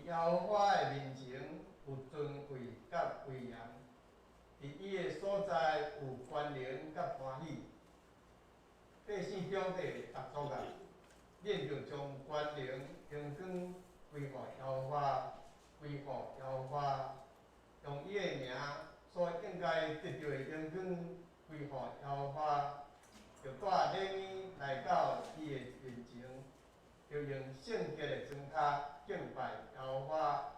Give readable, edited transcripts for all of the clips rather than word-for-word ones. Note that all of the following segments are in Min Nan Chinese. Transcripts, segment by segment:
伫耶和華的面前有尊貴佮威嚴，佇伊的所在有權能佮歡喜。百姓中的逐族啊，恁著將權能榮光歸予耶和華，歸予耶和華，用伊的名所應該得著的榮光歸予耶和華，著帶禮物來到伊的面前，著用聖潔的磚跤敬拜耶和華。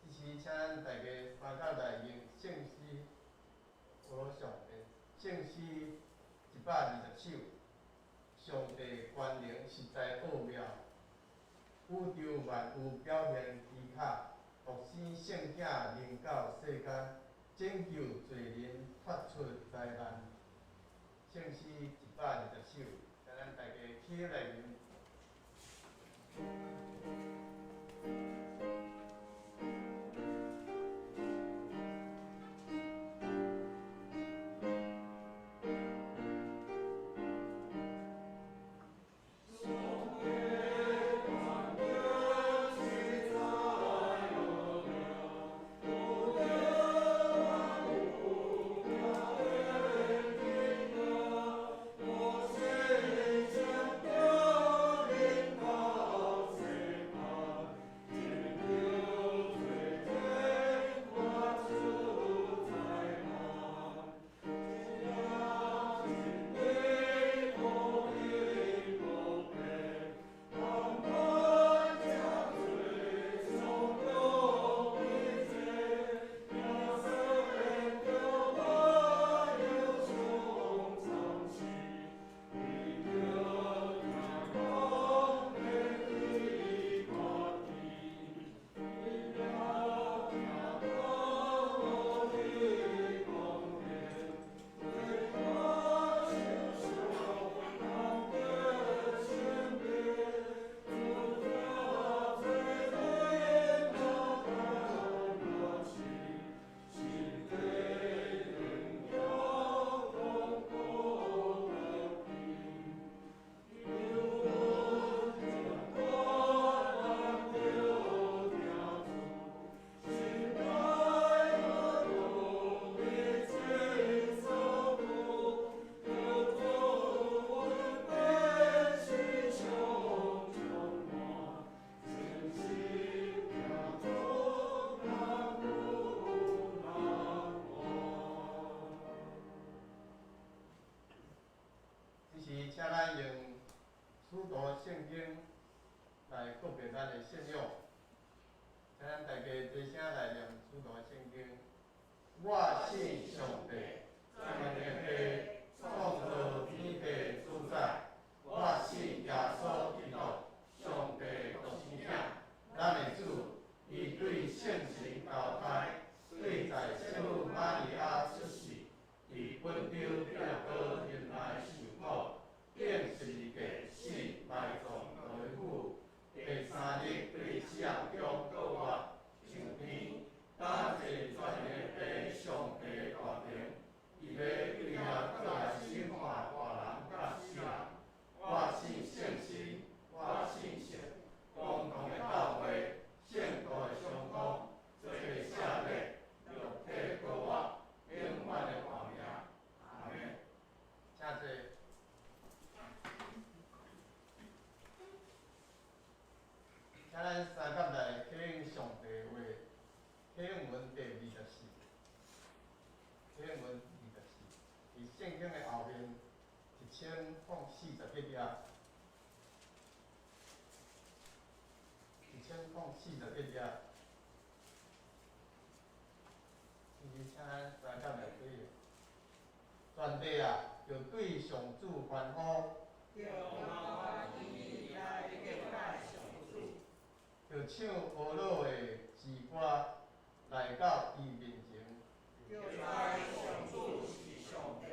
這時，請咱大家三甲來用聖詩，我上帝聖詩120首，上帝權能實在奧妙，宇宙萬有表現奇巧，獨生聖子臨到世間，拯救罪人脫出災難。聖詩120首，請咱大家起來念。這時，請咱用使徒聖經來告別咱的信仰。請咱大家齊聲來念使徒聖經。我信上帝，全能的父，創造天地主宰。我信耶穌基督，上帝獨生子，咱的主。伊對聖神投胎，對在聖母瑪利亞出世，佇本丟彼拉多忍耐受苦，釘十字架死埋葬落府，第三日對死人中復活，上天，搭坐全能的父上帝大能，伊欲對遐閣來審判活人佮死人。我信聖神，我信聖公同的教會，聖徒的相通，罪赦免，肉體復活，永遠的活命。阿們。請坐。請咱三甲來啟用上帝話，啟用文第二十四，啟用文二十四，佇聖經的後面1041頁，1041頁，請咱三甲來啟用。全地啊，著對上主歡呼。著歡喜來敬拜上主。著唱呵咾的詩歌來到伊面前。著知上主是上帝。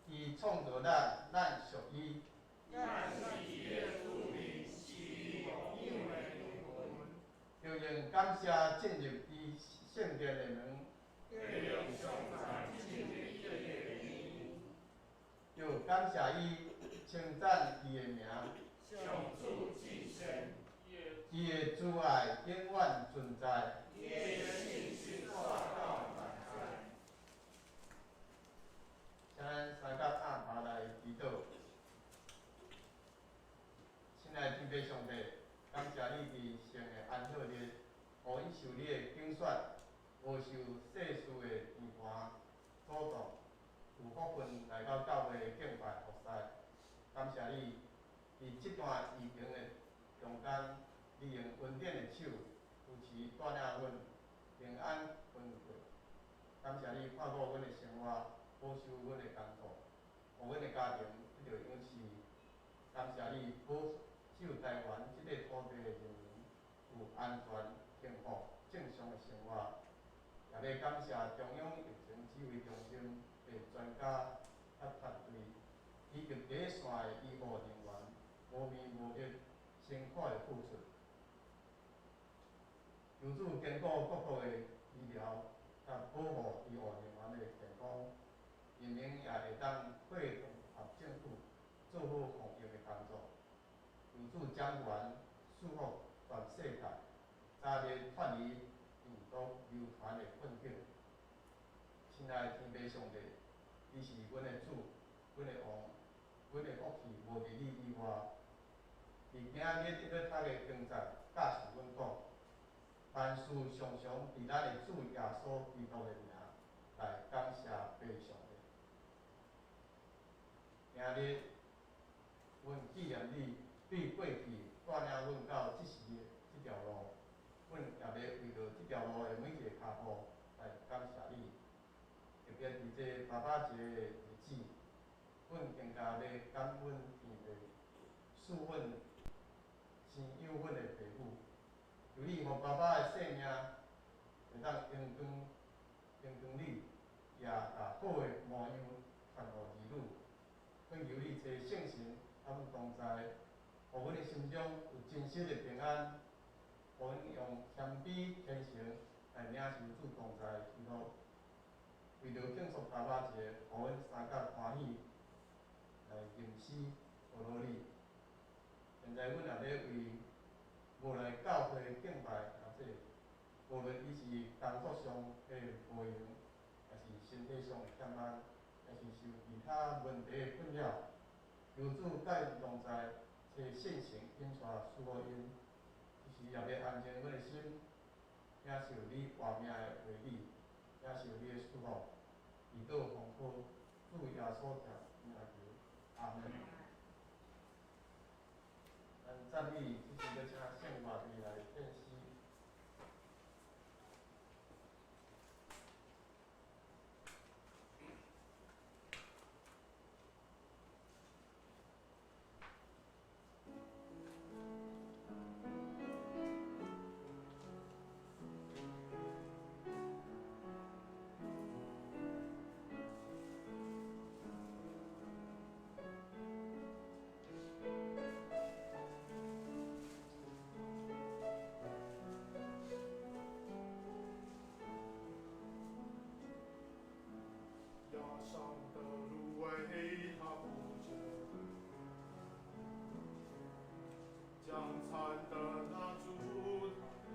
伊創造咱，咱屬伊。咱是伊的子民，是伊牧養的羊群。著用感謝進入伊聖殿的門。著用頌讚進入伊的殿。感謝伊，稱讚伊的名。上主至聖，伊的慈愛永遠存在。伊的信實帶到萬代。請咱三甲阿爸來祈禱。親愛的天父上帝，感謝你佇聖的安息日，予阮受你的揀選，無受世事的牽絆阻擋，有福分來到教會敬拜服侍。感謝你，佇這段疫情的中間，你用恩典的手扶持帶領阮平安分過。感謝你看顧阮的生活，保守阮的工作，予阮的家庭得著養飼。感謝你保守台灣這塊土地的人民有安全、幸福、正常的生活。也欲感謝中央疫情指揮中心的專家佮團隊，以及第一線的醫護人員無眠無日辛苦的付出。求主堅固各國的醫療，佮保護醫護人員的健康，人民也會當配合政府做好防疫的工作。求主掌權，賜福全世界，早日脫離病毒流傳的困境。親愛的天父上帝，你是阮的主，阮的王，阮的福氣無佇你以外。佇今日欲讀的經節教示阮講，凡事常常佇咱的主耶穌基督的名來感謝父上帝。今日，阮紀念你對過去帶領阮到這時的這條路，阮也欲為著這條路的每一个跤步來感謝你。特別佇這爸爸節的日子，阮更加欲感恩天父賜阮生養阮的父母，求你予爸爸的生命會當榮光榮光你，也共好的模樣傳予兒女。懇求你賜聖神佮阮同在，予阮的心中有真實的平安，予阮用謙卑虔誠來領受主同在的喜樂。為著慶祝爸爸節，予阮三甲歡喜來吟詩祝福你。現在阮也欲為無來教會敬拜兄弟，無論伊是工作上的無閒，抑是身體上的欠慢，抑是受其他問題的困擾，求主佮𪜶同在，賜聖神引帶賜予𪜶，這時也欲安靜阮的心，領受你活命的話語，領受你的祝福，祈禱奉靠主耶穌基督名求，阿門。咱讚美，這時欲請聖樂隊來獻詩。亞上的蘆葦，他鋪着；將殘的蠟燭，他吹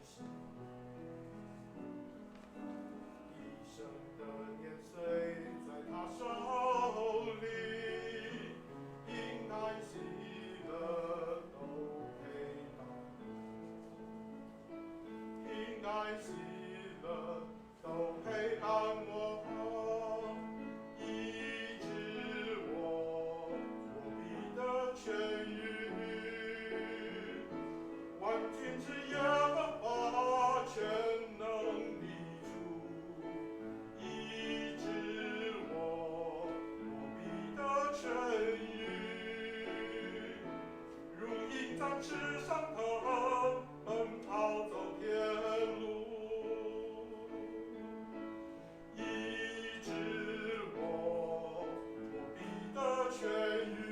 熄。一生的年歲在他手裡，平安喜樂都陪伴，平安喜樂都陪伴我。醫治我，我必得痊癒。萬軍之耶和華全能的主，醫治我，我必得痊癒。如鷹展翅上騰，奔跑走天路。醫治我，我必得痊癒。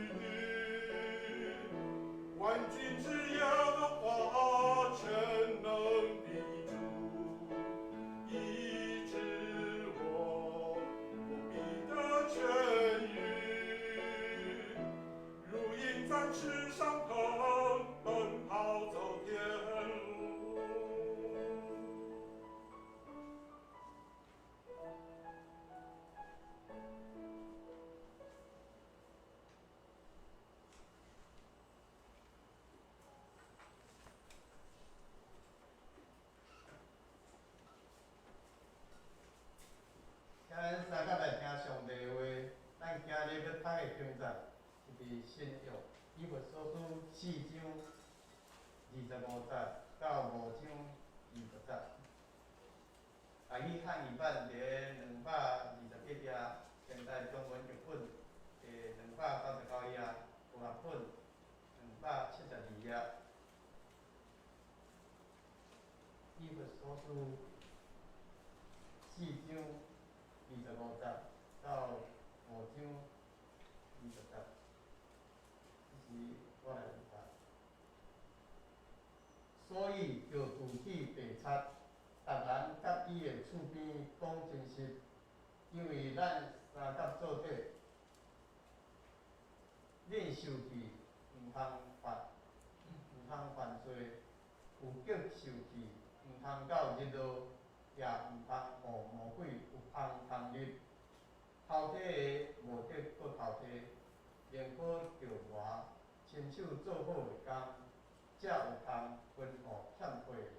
三尺上腾，奔跑走天路。請咱三甲來聽上帝的話，咱今日欲讀的經節是佇新約以弗所書四章25節到五章20節。台語漢語版佇228頁，現代中文譯本佇289頁，和合本272頁。以弗所書四章25節到五章20節，這是我來讀。所以著除去白賊，逐人佮伊的厝邊講真實，因為咱相佮做體。恁受氣毋通犯，毋通犯罪；有激受氣，毋通到日落，也毋通予魔鬼有空通入。偷提的無得閣偷提，寧可著磨，親手做好的工，才有通分予欠缺的人。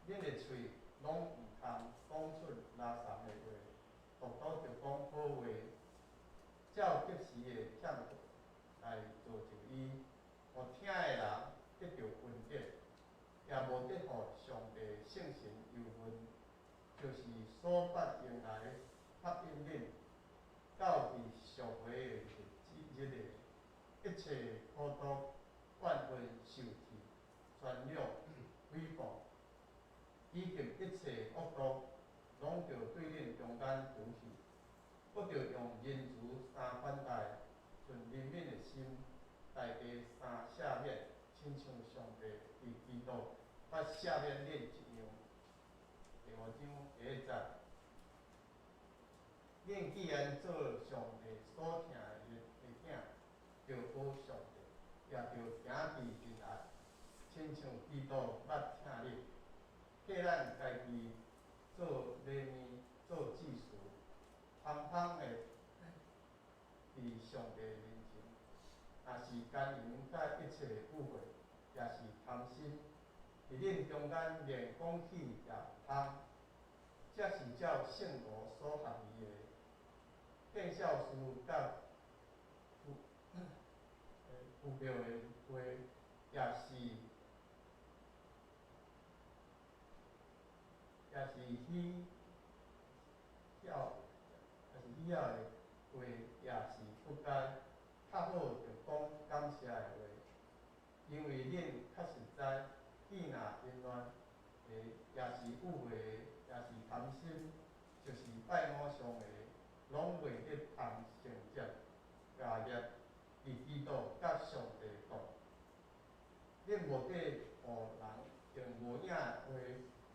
恁的喙攏毋通講出垃圾的話，獨獨著講好話，照及時的欠缺來造就伊，予聽的人得著恩典，也無得予上帝聖神憂恨，就是所捌用來吸引恁到佇贖回的日子日的一切苦毒、怨恨、受氣、專辱、誹謗，以及一切惡毒，攏著對恁中間除去。閣著用仁慈相款待，存憐憫的心，大家相赦免，親像上帝佇基督捌赦免恁一樣。第五章第一節，恁既然做上帝所疼的囝，著學上帝，也著行佇仁愛，親像基督捌疼恁，替咱家己做禮物、做祭司，芳芳的佇上帝面前。若是奸淫佮一切污穢，也是貪心，佇恁中間連講起也毋通。這是照聖徒所合宜的。見笑事佮虛謬的話，也是嬉笑的話，也是不該。較好著講感謝的話，因為恁確實知，見若淫亂的，也是污穢的，也是貪心，就是拜偶像的，攏袂得通承接家業，佇基督佮上帝國。恁無得予人用無影的話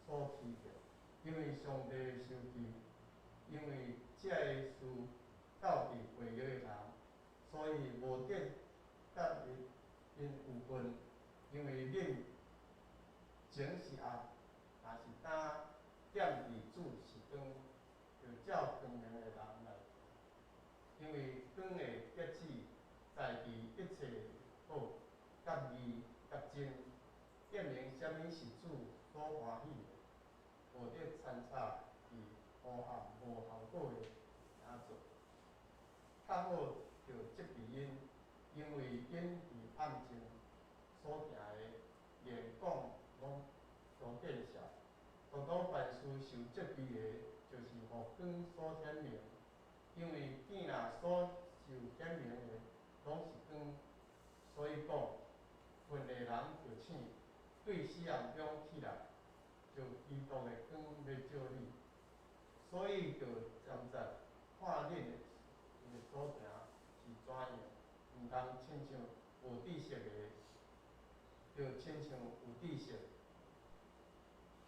所欺騙，因為上帝受氣，因為這个事到佇背約的人，所以無得佮𪜶有份，因為恁前是暗，若是今踮佇主是光，著照光明的人來行。因為光的結子在佇一切好、佮義、佮真，證明啥物是主所歡喜的，無得摻摻佇黑暗無效果的行做。較好著責備𪜶，因為𪜶佇暗中所行的，連講攏都見笑。獨獨凡事受責備的，就是予光所顯明，因為見若所受顯明的，攏是光，所以講，睏的人著醒，對死暗中起來，就基督的光欲照你。所以著斟酌看恁的所行是怎樣，毋通親像無知識的，著親像有知識，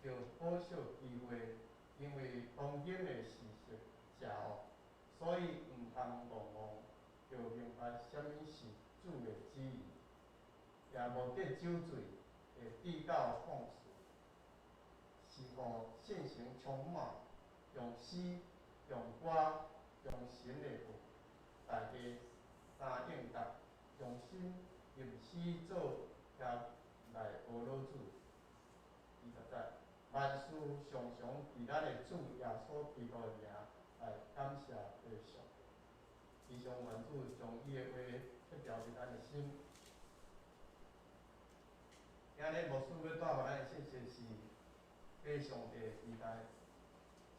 著好惜機會，因為當今的時勢邪惡，所以毋通戇戇，著明白啥物是主主的旨意，也無得酒醉，會至到放肆，是予聖神充滿，用詩、用歌、用神的話，大家相應答，用心吟詩作協來呵咾主。20節，萬事常常佇咱的主耶穌基督的名來感謝父上帝。以上願主將伊的話刻牢佇咱的心。今日牧師欲帶予咱的信息是對上帝的期待，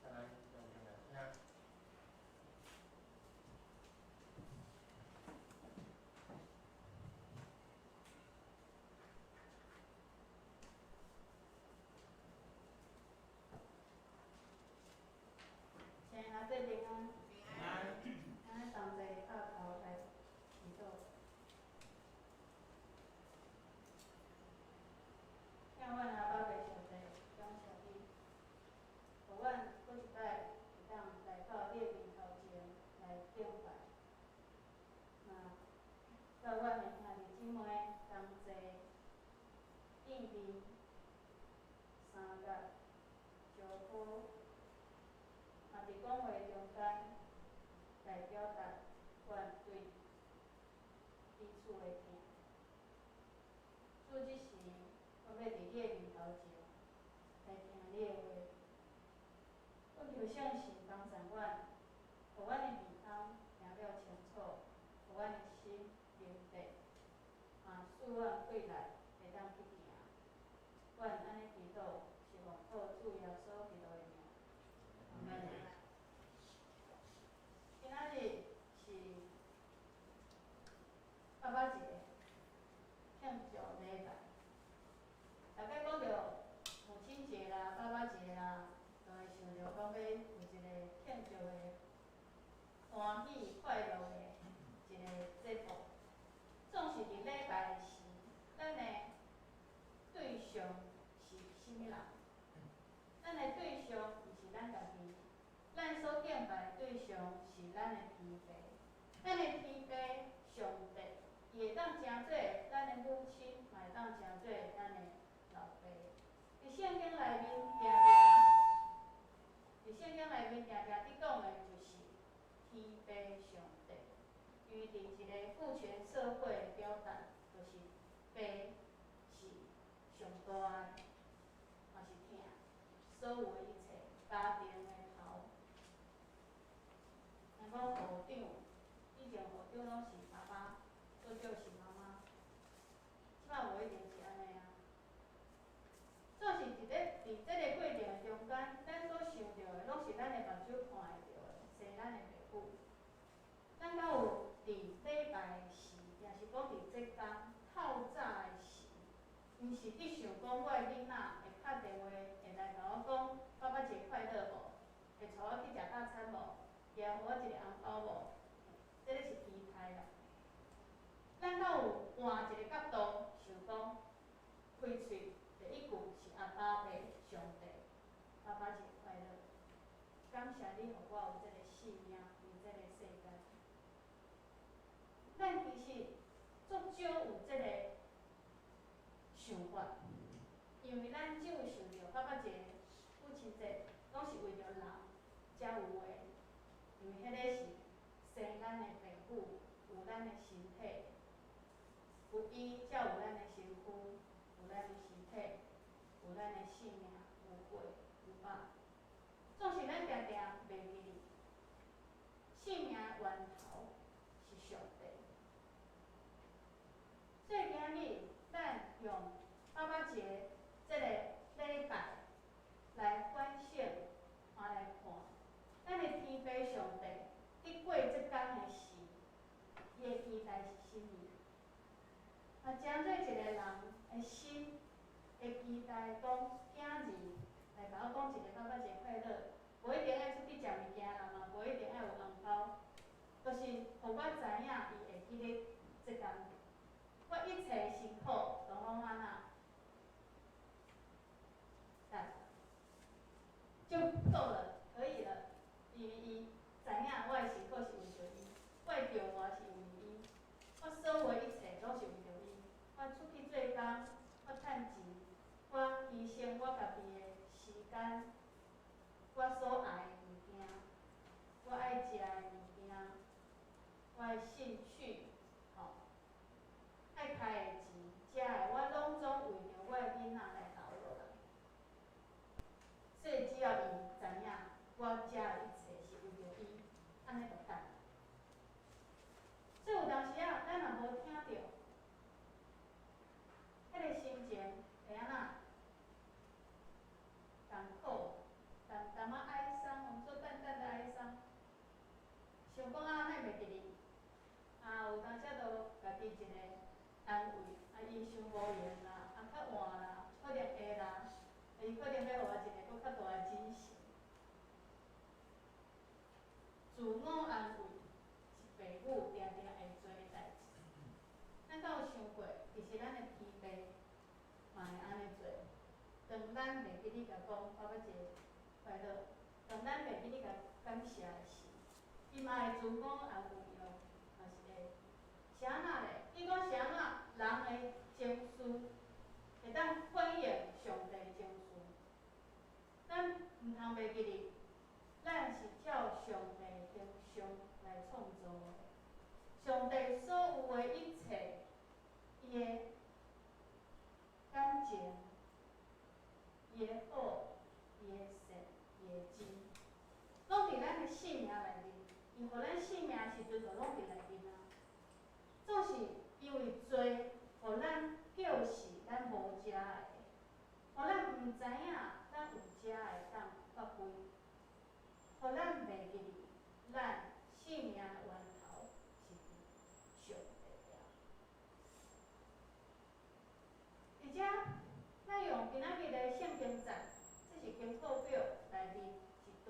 請咱共同來聽。請阿伯平安。平安。咱同齊叩頭來祈禱。向阮阿爸父上帝，感謝你，予阮閣一擺會當來到你的面頭前來敬拜。嘛，佮阮的兄弟姊妹同齊見面，相佮招呼，嘛佇講話中間來表達阮對彼此的疼。主，這時我欲佇你的面頭前來聽你的話，我求聖神幫助阮，予阮的耳通聽了清楚，予阮的心明白，嘛賜阮氣力會當去行。阮按呢祈禱，是奉靠主耶穌基督的名。阿們。今仔日是爸爸節，慶祝禮拜。大家講著母親節啦、爸爸節啦，就會想著講欲有一個慶祝的歡喜快樂的一個節目。總是佇禮拜時，咱的對象是啥物人？咱的對象毋是咱家己，咱所敬拜的對象是咱的天父。咱的天父上帝，伊會當成做咱的母親，嘛會當成做咱的老爸。佇聖經內面，定定，佇聖經內面定定佇講的就是天父上帝。因為佇一個父權社會的表達，就是爸是上大的，嘛是疼所有的一切，家庭的頭。若講校長，以前校長攏是爸爸，做少是媽媽，這擺無一定是按呢啊。總是佇咧佇這個過程的中間，咱所想著的，攏是咱的目睭看會著的，生咱的爸母。咱敢有佇禮拜時，抑是講佇這工透早的時，毋是佇想講我的囡仔會敲電話會來共我講爸爸節快樂無？會帶我去食大餐無？會予我一個紅包無？這個是期待啦。咱敢有換一個角度想講，開喙第一句是阿爸父上帝，爸爸節快樂，感謝你予我有這個性命佇這個世間。咱其實足少有這個想法，因為咱只有想著爸爸節、父親節，攏是為著人才有的，因為彼個是生咱的爸母，有咱的身體，有伊才有咱的身軀，有咱的身體，有咱的性命，有血有肉。總是咱定定袂記得，性命的源頭是上帝。所以今日咱用爸爸節這個禮拜來反省，嘛來看，咱的天父上帝佇過這工的時，伊的期待是啥物？啊，成做一個人的心會期待講，囝兒來共我講一個爸爸節快樂，無一定愛出去食物件啦，嘛無一定愛有紅包，就是予我知影伊會記得這工。我一切辛苦攏攏按怎？來，就夠了，可以了，因為伊知影我的辛苦是為著伊，我的重活是為伊，我所有的一切間，我所愛的物件，我愛食的物件，我的興趣，吼，愛開的錢，食的，我攏總為著我的囡仔來投落來。所以只要伊知影，我遮的一切是為著伊，按呢就當。所以有當時仔，咱若無聽著，彼個心情會按怎？艱苦，淡淡仔哀傷，我們說淡淡的哀傷。想講啊，哪會袂記哩？啊，有當時都家己一個安慰，啊，伊傷無閒啦，啊，較晚啦，可能會啦，伊可能欲予我一個閣較大的驚喜。自我安慰是父母定定會做的代誌。咱敢有想過，其實咱的天父嘛會按呢做。當咱袂記得共講爸爸節快樂，當咱袂記得共感謝的時，伊嘛會自我安慰哦，嘛是會。是按怎咧？伊講是按怎？人的情緒會當反映上帝的情緒。咱毋通袂記得，咱是照上帝形象來創造的。上帝所有的一切，伊的感情、伊的好、伊的善、伊的真，攏佇咱的生命內面。伊予咱生命的時陣，就攏佇內面啊。總是因為罪，予咱叫死咱無遮的，予咱毋知影咱有遮會當發揮，予咱袂記得咱生命的源頭是佇上帝遐。佇遮，咱用今仔日的聖經節，這是經課表內面一段。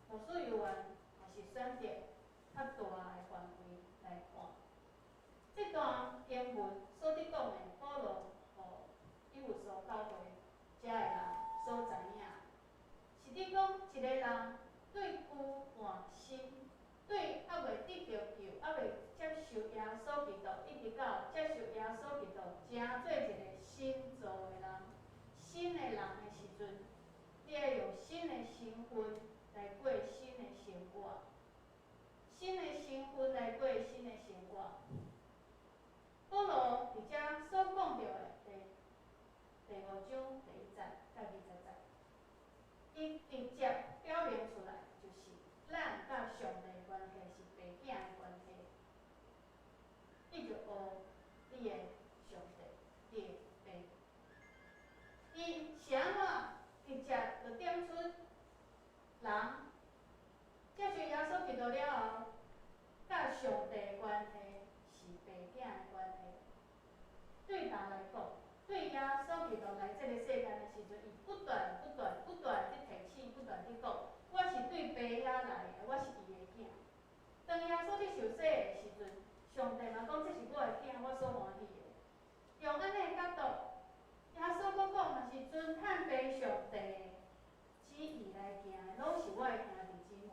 牧師猶原嘛是選擇較大的範圍來看。這段經文所佇講的，保羅予以弗所教會遮的人所知影，是佇講一個人對舊換新，對猶未得著救、猶未接受耶穌基督，一直到接受耶穌基督，成做一個新造的人、新的人的時陣，你愛用新的身份來過新的生活，新的身份來過新的生活。保羅佇遮所講著的第五章第一節到20節，伊直接表明出來，就是咱佮上帝關係是爸囝的關係。你就學你的上帝，你的爸。伊是按怎直接就點出人接受耶穌基督了後，佮上帝的關係是爸囝的關係。對人來講，對耶穌基督來這個世間的時陣，伊不斷、不斷、不斷佇提醒，不斷佇講，我是對爸遐來的，我是伊的囝。當耶穌佇受洗的時陣，上帝嘛講這是我的囝，我所歡喜的。用按呢的角度，耶穌閣講，若是遵趁父上帝的旨意來行的，攏是我的兄弟姊妹。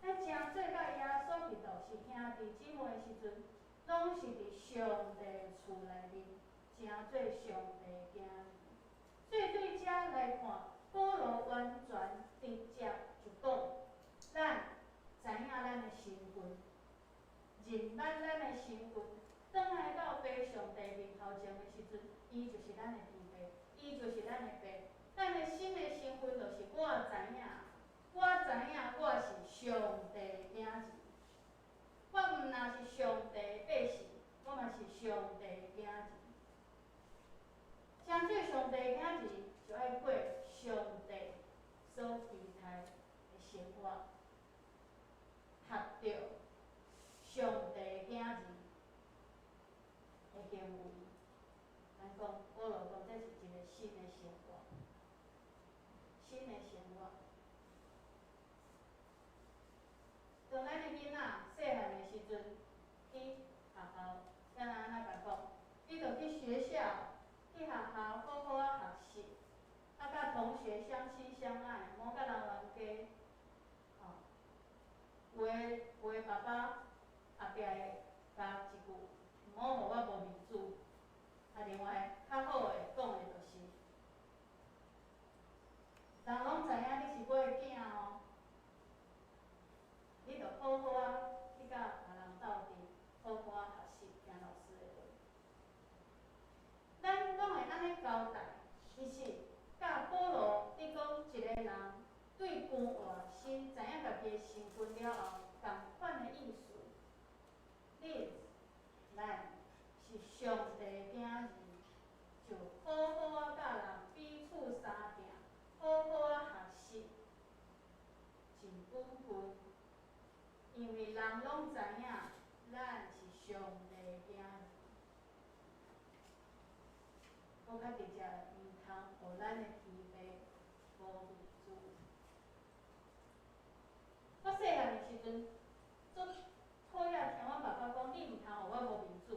咱成做佮耶穌基督是兄弟姊妹的時陣，攏是佇上帝厝內面，成做上帝的囝兒。所以對遮來看，保羅完全直接就講，咱知影咱的身份，認捌咱的身份，轉來到父上帝面頭前的時陣，伊就是咱的天父，伊就是咱的爸。咱的新的身份就是我知影，我知影我是上帝的囝兒。我毋若是上帝的百姓，我嘛是上帝的囝兒。成做上帝的囝兒，就愛過上帝所期待的生活，合著上帝的囝兒的行為。咱講，保羅講，這是一個新的生活，新的生活。當咱的囡仔細漢的時陣，去學校，咱按怎共講？你著去學校，去學校好好仔學習，啊，佮同學相親相愛，莫佮人冤家。吼，有的爸爸後壁會加一句，毋好予我無面子。啊，另外較好的講的就是，人攏知影你是我的囝哦，你著好好仔去佮別人鬥陣，好好仔學習，聽老師的話。咱攏會按呢交代，其實教保羅佇講一个人對關活先知影家己的身份了後，仝款的意思。恁，咱是上帝的囝兒，就好好仔佮人彼此相疼，好好仔學習，真本分。因為人攏知影，咱是上帝的囝兒。閣較直接，毋通予咱的天父無面子。我細漢的時陣，足討厭聽阮爸爸講，你毋通予我無面子，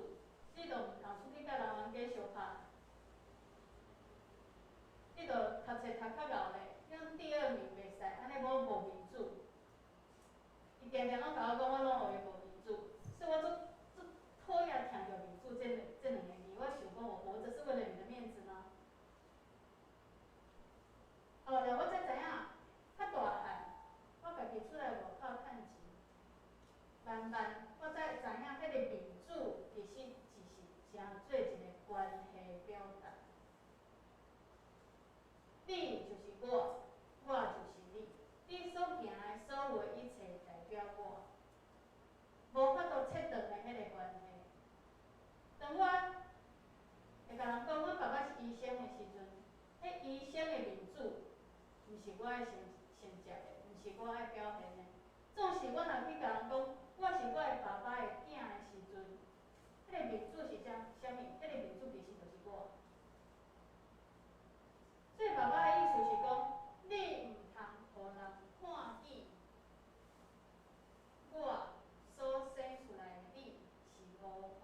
你著毋通出去佮人冤家相拍，你著讀冊讀較𠢕咧，你講第二名袂使，按呢無無面子。伊定定攏共我講，我攏予伊無面子，所以我足足討厭聽著面子這兩个字。我想講，我活著是為了你的面子嗎？後來我才知影，較大漢，我家己出來外口趁錢，慢慢我才知影，彼个面子其實只是誠做一个關係表達。你就是我，我就是你，你所行的所有的一切代表我，無法度切斷的彼个關係。當我會共人講，阮爸爸是醫生的時陣，彼醫生的面子，毋是我愛先食的，毋是我愛表現的。總是我若去共人講，我是我的爸爸的囝的時陣，彼个面子是啥啥物？彼个面子其實就是我。所以爸爸的意思是講，你毋通予人看見我所生出來的你是無好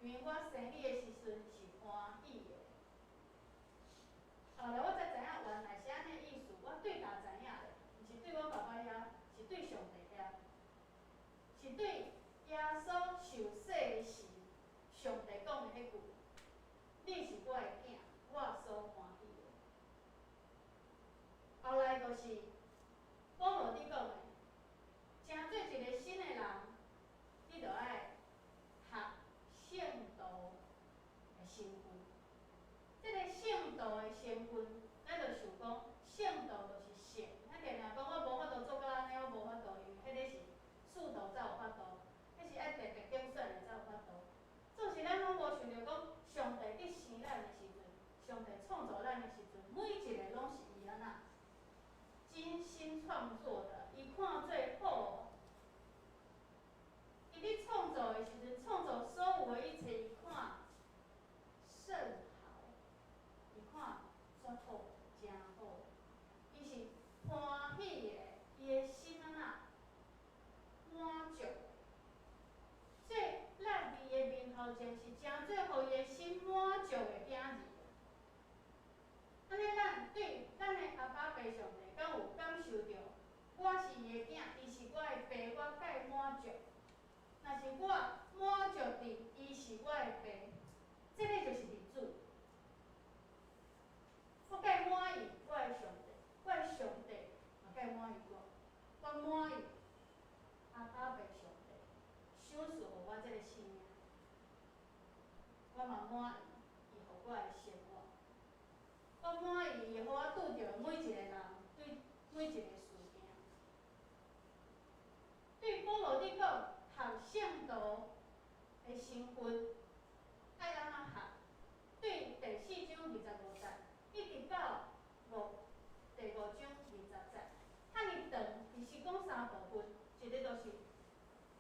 的，因為我生你的時陣是歡喜的。後來我才知影，原來是按呢意思。我對佗知影咧，毋是對阮爸爸遐，是對上帝遐，是對耶穌受洗的時，上帝講的彼句：你是我的囝，我所歡喜的。後來就是保羅佇講的，成做一个新的人，你著愛學聖徒的身份。這个聖徒的身份，咱就想講，聖徒就是聖。咱定定講我無法度做到按呢，我無法度，因為彼个是使徒才有法度，彼是愛特別揀選的才有法度。總是咱攏無想著講，上帝佇生咱的時陣，上帝創造咱的時陣，每一个攏是伊按怎精心創作的，伊看做好。伊佇創造的時陣，創造所有的一切，伊看甚好，伊看煞好，誠好。伊是歡喜的，伊的心按怎滿足。所以咱佇伊的面頭前是誠做予伊的心滿足的囝兒。按呢，咱對咱的阿爸父上帝，敢有感受著？我是伊的囝，伊是我的爸，我該滿足。若是我滿足佇伊是我的爸，這个就是面子。我該滿意我的上帝，我的上帝嘛該滿意我。我滿意阿爸父上帝賞賜予我這个生命，我嘛滿意伊予我的生活。我滿意伊予我拄著每一个人，對每一个事件。對保羅佇講，學聖徒的身份愛按怎學？對第四章25節，一直到第五章20節，遐爾長，其實講三部分，一个就是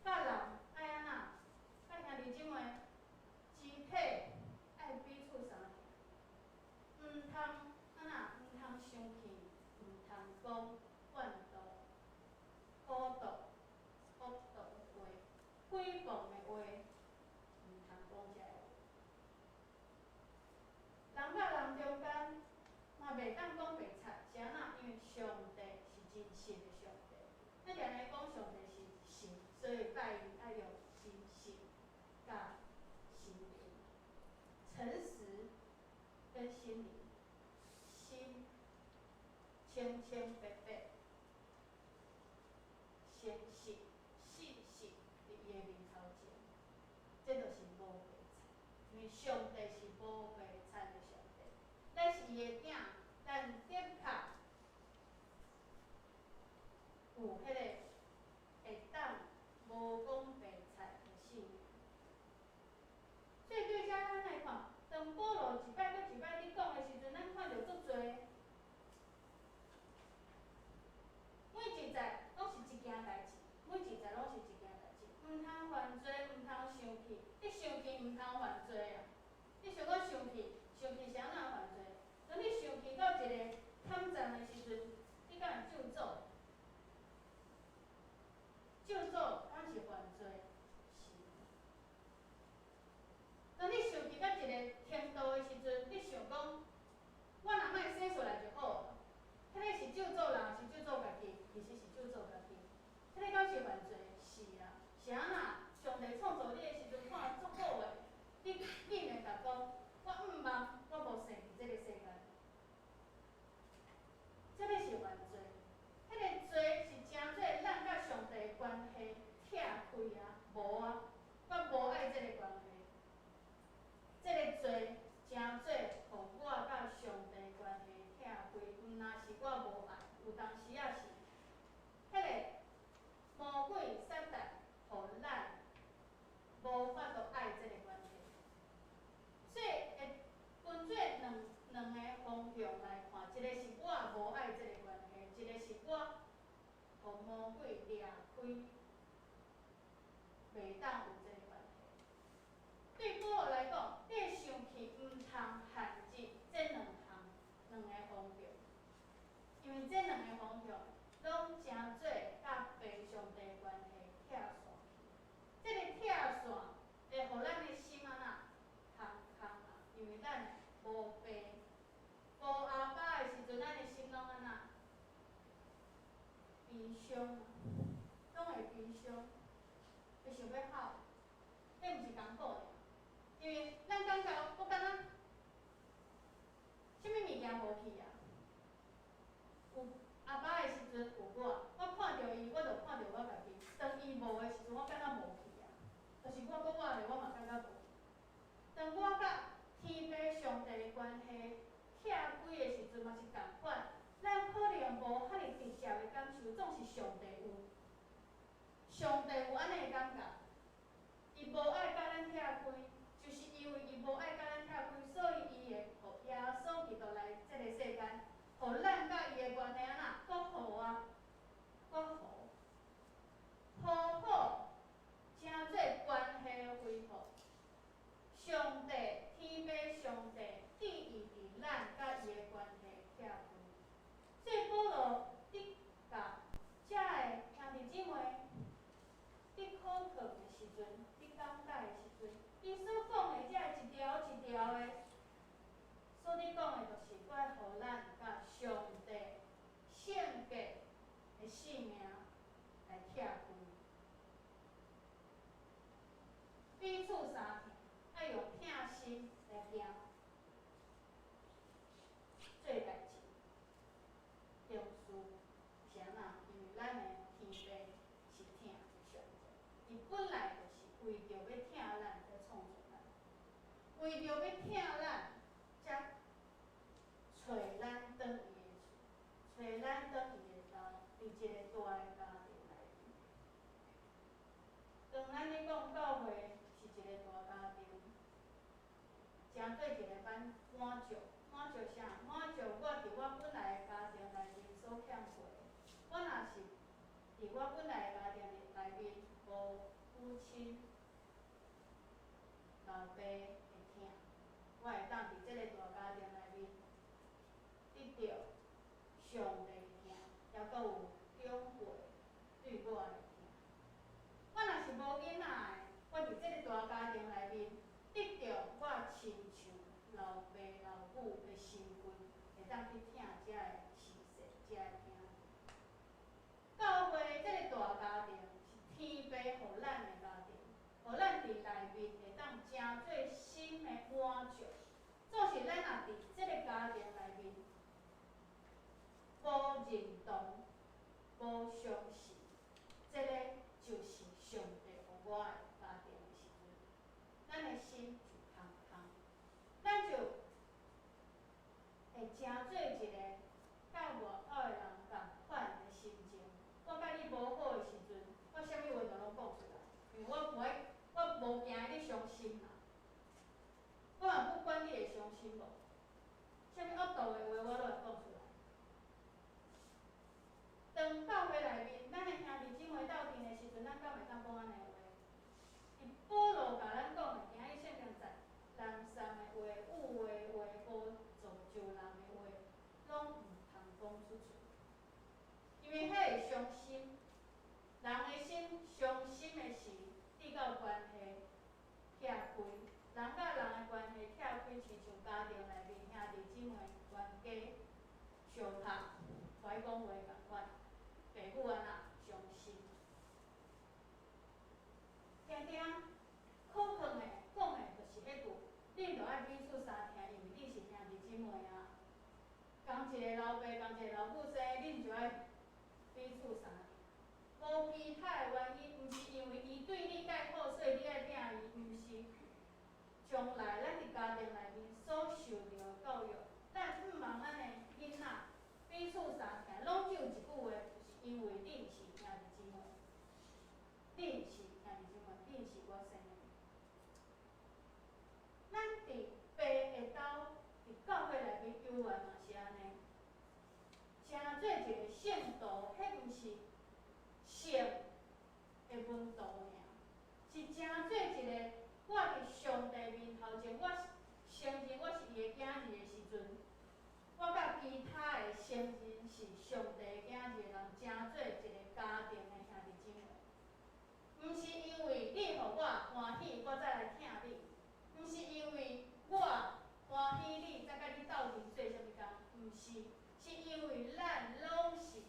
佮人愛按怎，佮兄弟姊妹肢體愛彼此相疼，毋通按怎，毋通生氣，毋通講怨妒、惡毒、惡毒的話、誹謗的話，毋通講這个話。人佮人中間嘛袂當講白賊，是按怎？因為上帝是真實的上帝。咱定定講上帝是神，所以拜伊愛用真實佮心靈，誠實跟心靈，清清白白、誠實、信實佇伊的面頭前，這就是無白賊。因為上帝是無白賊的上帝，咱是伊的囝，咱的確有彼個會當無講白賊的信仰。所以對遮咱來看，當保羅一擺閣一擺佇講的時陣，咱看著足濟，每一節攏是一件代誌，每一節攏是一件代誌，毋通犯罪，毋通生氣。你生氣毋通犯罪啊！你想講生氣，生氣是按怎犯罪？當你生氣到一個坎站的時陣，你敢會咒詛？咒詛敢是犯罪？是。當你生氣到一個程度的時陣，你想講，我若莫生出來就好啊。彼個是咒詛人，是咒詛家己？其實是咒詛家己。彼個敢是犯罪？是啊。是按怎？上帝創造你的時陣，看足好的，你會共講，我毋望我無生佇這個世間。這個是犯罪。彼個罪是成做咱佮上帝的關係拆開啊，無啊，我無愛這個關係。這個罪成做予我佮上帝關係拆開，毋若是我無愛，有當時仔是，彼個魔鬼撒旦予咱無法度愛這個關係。所以會分做兩個方向來看，一個是我無愛這個關係，一個是我予魔鬼掠開，袂當有這個關係。對保羅來講，你的生氣毋通陷入這兩項兩個方向，因為這兩個方向攏成做佮父上帝關係拆線去。這個拆線會予咱的心按怎空空啊？因為咱無爸，無阿爸的時陣，咱的心攏按怎悲傷啊，攏會悲傷，會想欲哭。彼毋是艱苦爾，因為咱感覺我敢若啥物物件無去啊？有阿爸的時陣有我，我看著伊，我就看著我家己。當伊無的時陣，我敢若無去啊。就是我閣活咧，我嘛感覺無去。當我佮天父上帝的關係拆開的時陣，嘛是仝款。咱可能無遐爾直接的感受，總是上帝有，上帝有按呢的感覺。伊無愛佮咱拆開，就是因為伊無愛佮咱拆開，所以伊會予耶穌基督來這個世間，予咱佮伊的關係按怎閣好啊，閣好，好好，成做關係恢復。上帝，天父上帝，注意佇咱佮伊的關係拆開。所以保羅佇共遮的兄弟姊妹佇考課的時陣，佇講解的時陣，伊所講的遮一條一條的，所佇講的就是愛予咱佮上帝聖潔的性命來拆開，彼此相疼，愛用疼心來行做代誌。重視是按怎？因為咱的天父是疼上帝，伊本來就是為著欲疼咱才創造咱，為著欲疼咱，才揣咱轉伊的厝，揣咱轉伊的兜，佇一個大的家庭內面。當咱咧講教會是一個大家庭，成做一個滿滿足，滿足啥？滿足我佇我本來的家庭內面所欠缺的。我若是佇我本來的家庭內面無母親、老爸的疼，我會當佇這個大家庭內面得著上帝的疼，抑閣有長輩對我的疼。我若是無囡仔的，我佇這個大家庭內面得著我親像老爸老母的身份，會當去疼遮的親戚、遮的兄弟。教會這個大家庭是天父予咱的家庭，予咱佇內面會當成做心的滿足。總是咱若佇這個家庭內面無無相信，這个就是上帝予我的家庭的時陣，咱的心就空空，咱就會成做一个佮外口的人仝款的心情。我佮你無好的時陣，我啥物話都攏講出來，因為我無愛，我無驚你傷心嘛。我嘛不管你會傷心無，啥物惡毒的話我攏會講出來。當教會內面，咱的兄弟姊妹鬥陣的時陣，咱敢會當講按呢話？佇保羅共咱講的，今日聖經在人三的話、有話話、無造就人的話，攏毋通講出喙，因為彼會傷心。人的心傷心的時，至到關係拆開，人佮人的關係拆開，親像家庭內面兄弟姊妹冤家相拍，無愛講話仝款，爸母按怎傷心。定定可能的講的就是彼句，恁著愛彼此相疼，因為恁是兄弟姊妹啊。仝一个老爸，仝一个老母生，恁就愛彼此相疼。無其他的原因，毋是因為伊對你介好，所以你愛疼伊，毋是。將來咱佇家庭內面所受著的教育，咱向望咱的囡仔彼此相疼，攏只有一句話，就是因為恁是兄弟姊妹，恁是兄弟姊妹，恁是我生的。咱佇爸的兜，佇教會內面猶原嘛是按呢，成做一个聖徒，彼毋是性的溫度爾，是成做一个我佇上帝面頭前，我承認我是伊的囝兒的時陣，我佮其他的承認是上帝囝兒的人，成做一个家庭的兄弟姊妹。毋是因為你予我歡喜，我才來疼你；毋是因為我歡喜你，才佮你鬥陣做啥物工，毋是，是因為咱攏是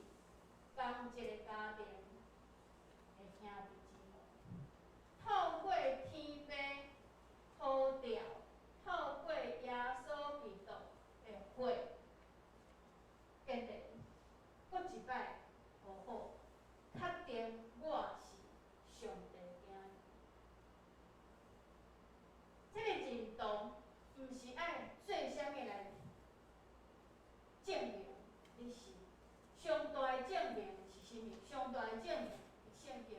仝一个家庭的兄弟姊妹。透過天父呼召，透過耶穌基督的血，建立，閣一擺好好確定我是上帝囝兒。這个認同毋是愛做啥物來證明你是，上大的證明是啥物？上大的證明是聖經。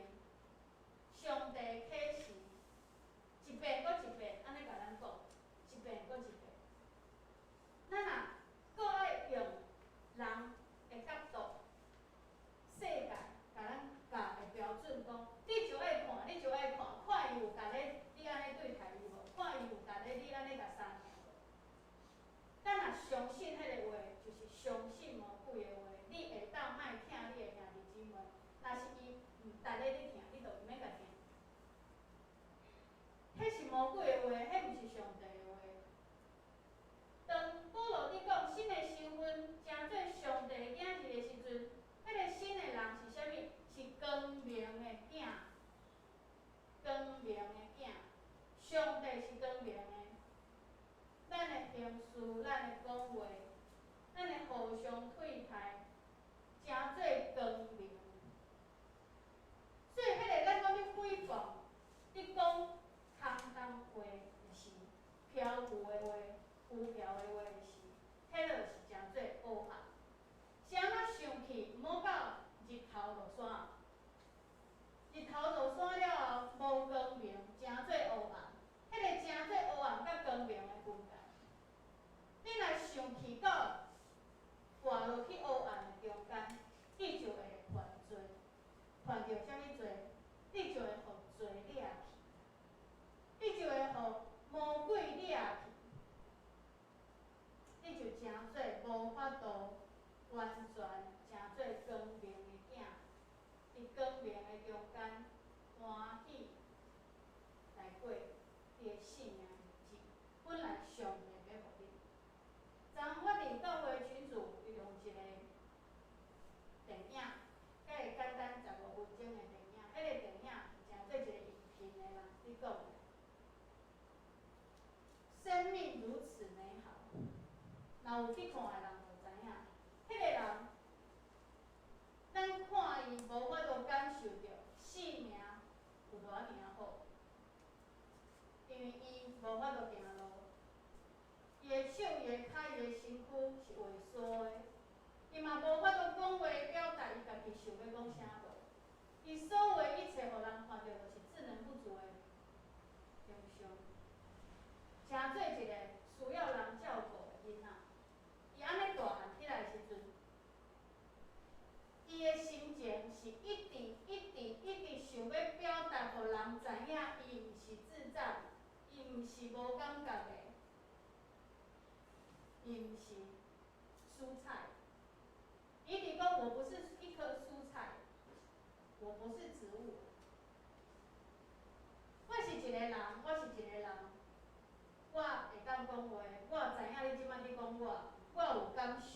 上帝啟示一遍閣一遍，按呢共咱講，一遍閣一遍。咱若閣愛用人的角度、世界共咱教的標準講，你就愛看，你就愛看，看伊有共咧，你按呢對待伊無？看伊有共咧，你按呢共相疼無？咱若相信彼个話，就是相信魔鬼的話，你會當莫疼你的兄弟姊妹，若是伊毋值得你疼，你就毋免共疼。彼是魔鬼的話，彼毋是上帝的話。當保羅佇講新的身份成做上帝的囝兒的時陣，彼个新的人是啥物？是光明的囝，光明的囝。上帝是光明的，咱的行事、咱的講話、咱的互相對待，成做光明。所以，彼个咱講咧誹謗，咧講空洞話的時，飄浮的話、浮漂的話的時，彼就是成做黑暗。是按怎想去，毋好到日頭落山。日頭落山了後，無光明，成做黑暗。彼个成做黑暗佮光明的分界。你若想去到活落去黑暗的中間，你就會犯罪，犯著啥物罪？你就會予罪掠去，你就會予魔鬼掠去，你就成做無法度完全成做光明的囝，佇光明的中間歡喜來過你的性命日子。本來上帝欲予你。昨昏我佇教會群組用一个電影，佮會簡單15分鐘的電影，彼个電影是成做一個影評的人佇講的。生命如此美好，若有去看的人就知影，彼个人，咱看伊偌爾好，因為伊無法度行路，伊的手、伊的跤、伊的身軀是萎縮的，伊嘛無法度講話表達伊家己想欲講啥話，伊所有的一切，予人看著就是智能不足的形象，成做一個需要人照顧的囡仔。伊按呢大漢起來的時陣，伊的心情是一直一直一直想欲表達，予人知影，伊毋是智障，伊毋是無感覺的，伊毋是蔬菜。伊一直講我不是一顆蔬菜，我不是植物，我是一個人，我是一個人，我會當講話，我知影你這擺佇講我，我有感受，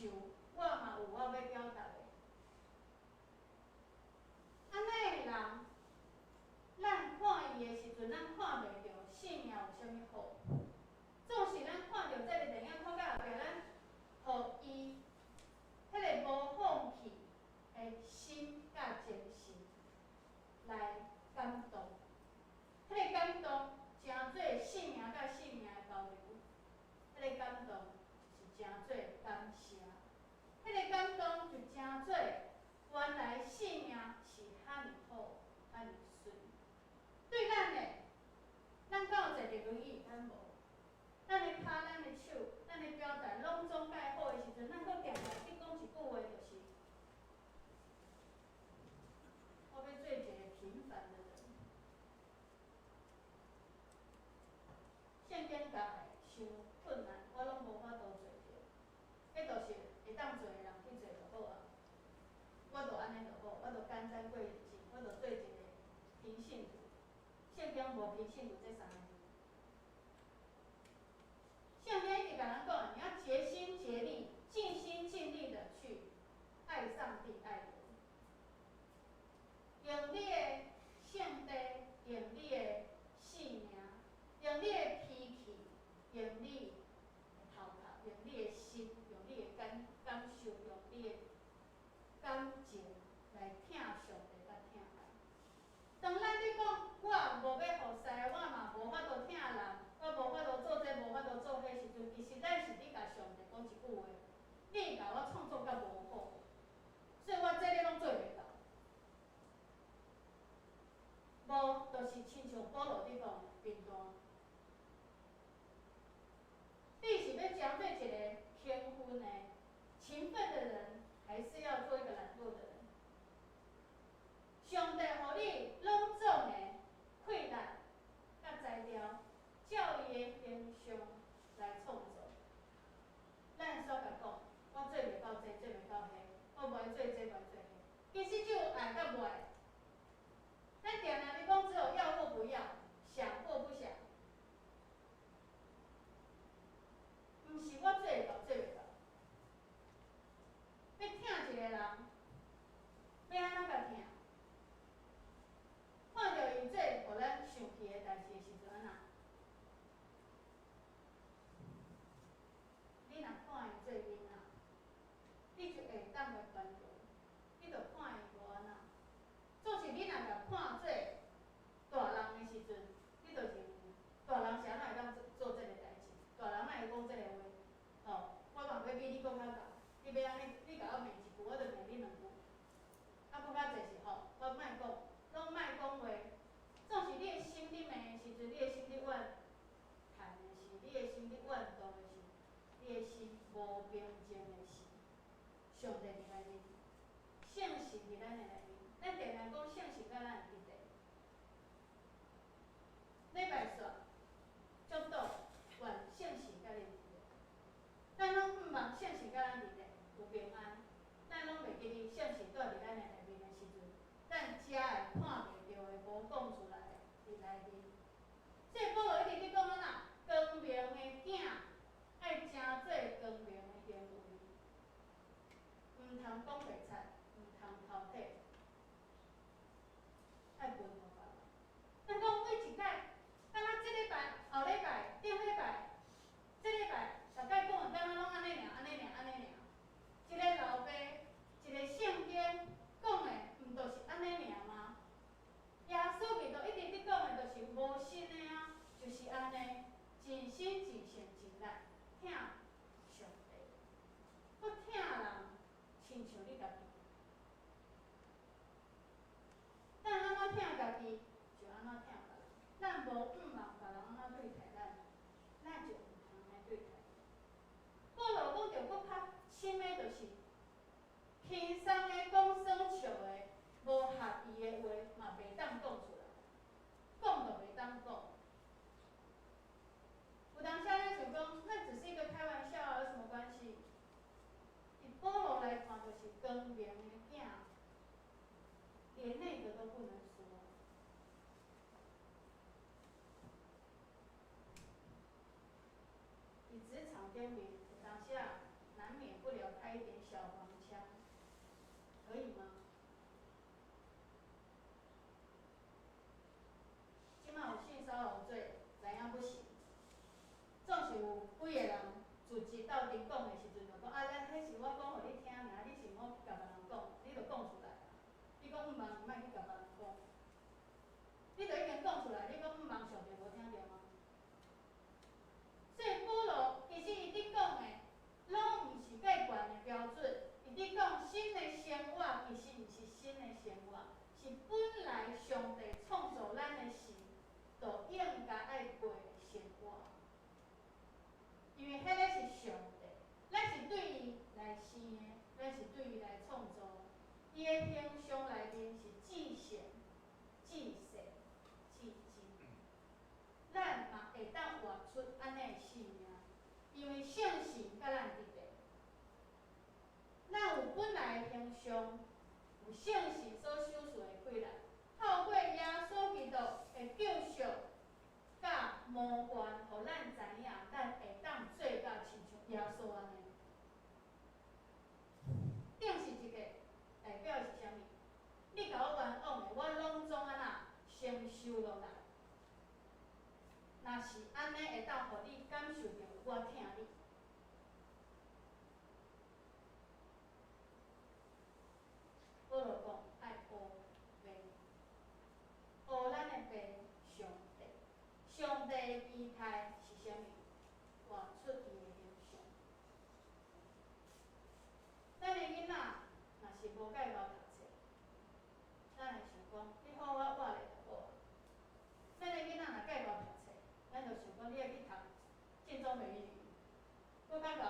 我嘛有我欲表達的。按呢的人，咱看伊的時陣，咱看袂著生命有啥物好。總是咱看著這個電影，看到後壁，咱予伊彼個無放棄的心佮精神來感動。彼個感動成做生命佮生命的交流，彼個感動是成做感謝，彼個感動就成做原來生命是遐爾好，遐爾媠。對咱的，咱敢有坐佇輪椅？咱無。咱的跤、咱的手、咱的表達，攏總蓋好的時陣，咱閣定定去講一句話，就是我欲做一個平凡的人。聖經教的傷困難，我攏無法度做著，彼就是會當做的人去做就好啊。我就按呢就好，我就簡單過日子，我就做一個平信徒。聖經無平信徒這三個字。聖經一直共咱講，你要竭心竭力、盡心盡力的去愛上帝、愛人，用你的性地，用你的性命，用你的脾氣，用你的頭殼，用你的心，用你的感受，用你的感情來疼上帝佮疼人。當咱咧講，我無欲服侍，我嘛無法度疼人，我無法度做這，無法度做彼時陣，其實咱是佇共上帝講一句話：你共我創造甲無好，所以我這个攏做袂到。無，就是親像保羅佇講的貧惰。你是欲成做一個勤奮的、勤奮的人，還是要做一個懶惰的人？上帝予你攏總的氣力佮才調，照伊的形象來創造。咱煞共講，我做袂到這，做袂到彼，我無愛做這，無愛做彼。其實只有愛佮無愛。咱定定佇講只有要或不要，想或不想。毋是我做會到，做袂到。欲疼一個人，欲按怎共疼？看著伊做予咱生氣的代誌的時陣，按怎？你若看伊做囡仔，你就會當共寬容，你就看伊無按怎。總是你若共看做大人的時陣，你就認為大人是按怎會當做這个代誌，大人哪會講這个話？吼，我嘛欲比你閣較𠢕，你欲按呢，你共我罵一句，我就罵你兩句。啊，閣較濟是吼，我莫講，攏莫講話。總是你的心佇罵的時陣，你的心佇怨嘆的時，你的心佇怨妒的時，你的心無平靜的時，上帝佇內面，聖神佇咱的內面。咱定定講聖神佮咱的佇底。禮拜煞，祝禱願聖神佮恁佇咧。咱攏向望聖神佮咱佇咧，有平安。咱攏袂記得聖神住佇咱的內面的時陣，咱才會看袂著的、無講出來的佇內面。所以保羅一直佇講按怎，光明的囝愛成做光明的行為，毋通講白賊，毋通偷體，愛分予別人。咱講每一擺，敢若這禮拜、後禮拜、頂禮拜、這禮拜，逐擺講的敢若攏按呢爾、按呢爾、按呢爾。一个老爸，一個聖經講的，毋就是按呢爾嗎？耶穌基督一直佇講，咱無毋茫別人按怎對待咱，咱就毋通按呢對待。保羅講著閣較深的，就是輕鬆的講耍笑的，無合意的話嘛袂當講出來，講都袂當講。有當時咱想講，那只是一個開玩笑啊，有什麼關係？以保羅來看，就是光明的囝，連那個都不能說。佇職場頂面，有當時啊，難免不了開一點小黃腔，可以嗎？這馬有性騷擾罪，知影不行。總是有幾個人組織鬥陣講的時陣，就講啊，咱彼是我講予你聽爾，你是毋好去共別人講，你就講出來啦。你講毋茫，莫去共別人講，你就已經講出來，你講毋茫上帝無聽著嗎？所以保羅其實伊佇講的，攏毋是過懸的標準。伊佇講新的生活，其實毋是新的生活，是本來上帝創造咱的時，就應該愛過的生活。因為彼個是上帝，咱是對伊來生的，咱是對伊來創造的。伊的形象內面是至聖、至聖、至真。咱嘛會當活出按呢的生命，因為聖神佮咱佇咧。咱有本來的形象，有聖神所賞賜的氣力，透過耶穌基督的救贖，佮模範，予咱知影，咱會當做到親像耶穌按呢。頂是一個代表是啥物？你共我冤枉的，我攏總按怎承受落來。若是按呢，會當予你感受著我疼你。保羅講愛學爸，學咱的爸上帝，上帝的期待是啥物？活出伊的形象。咱的囡仔若是無蓋𠢕讀冊，咱會想講，你好好活咧就好啊。咱的囡仔若蓋𠢕讀冊，咱就想講，你愛去讀建中美語，閣較𠢕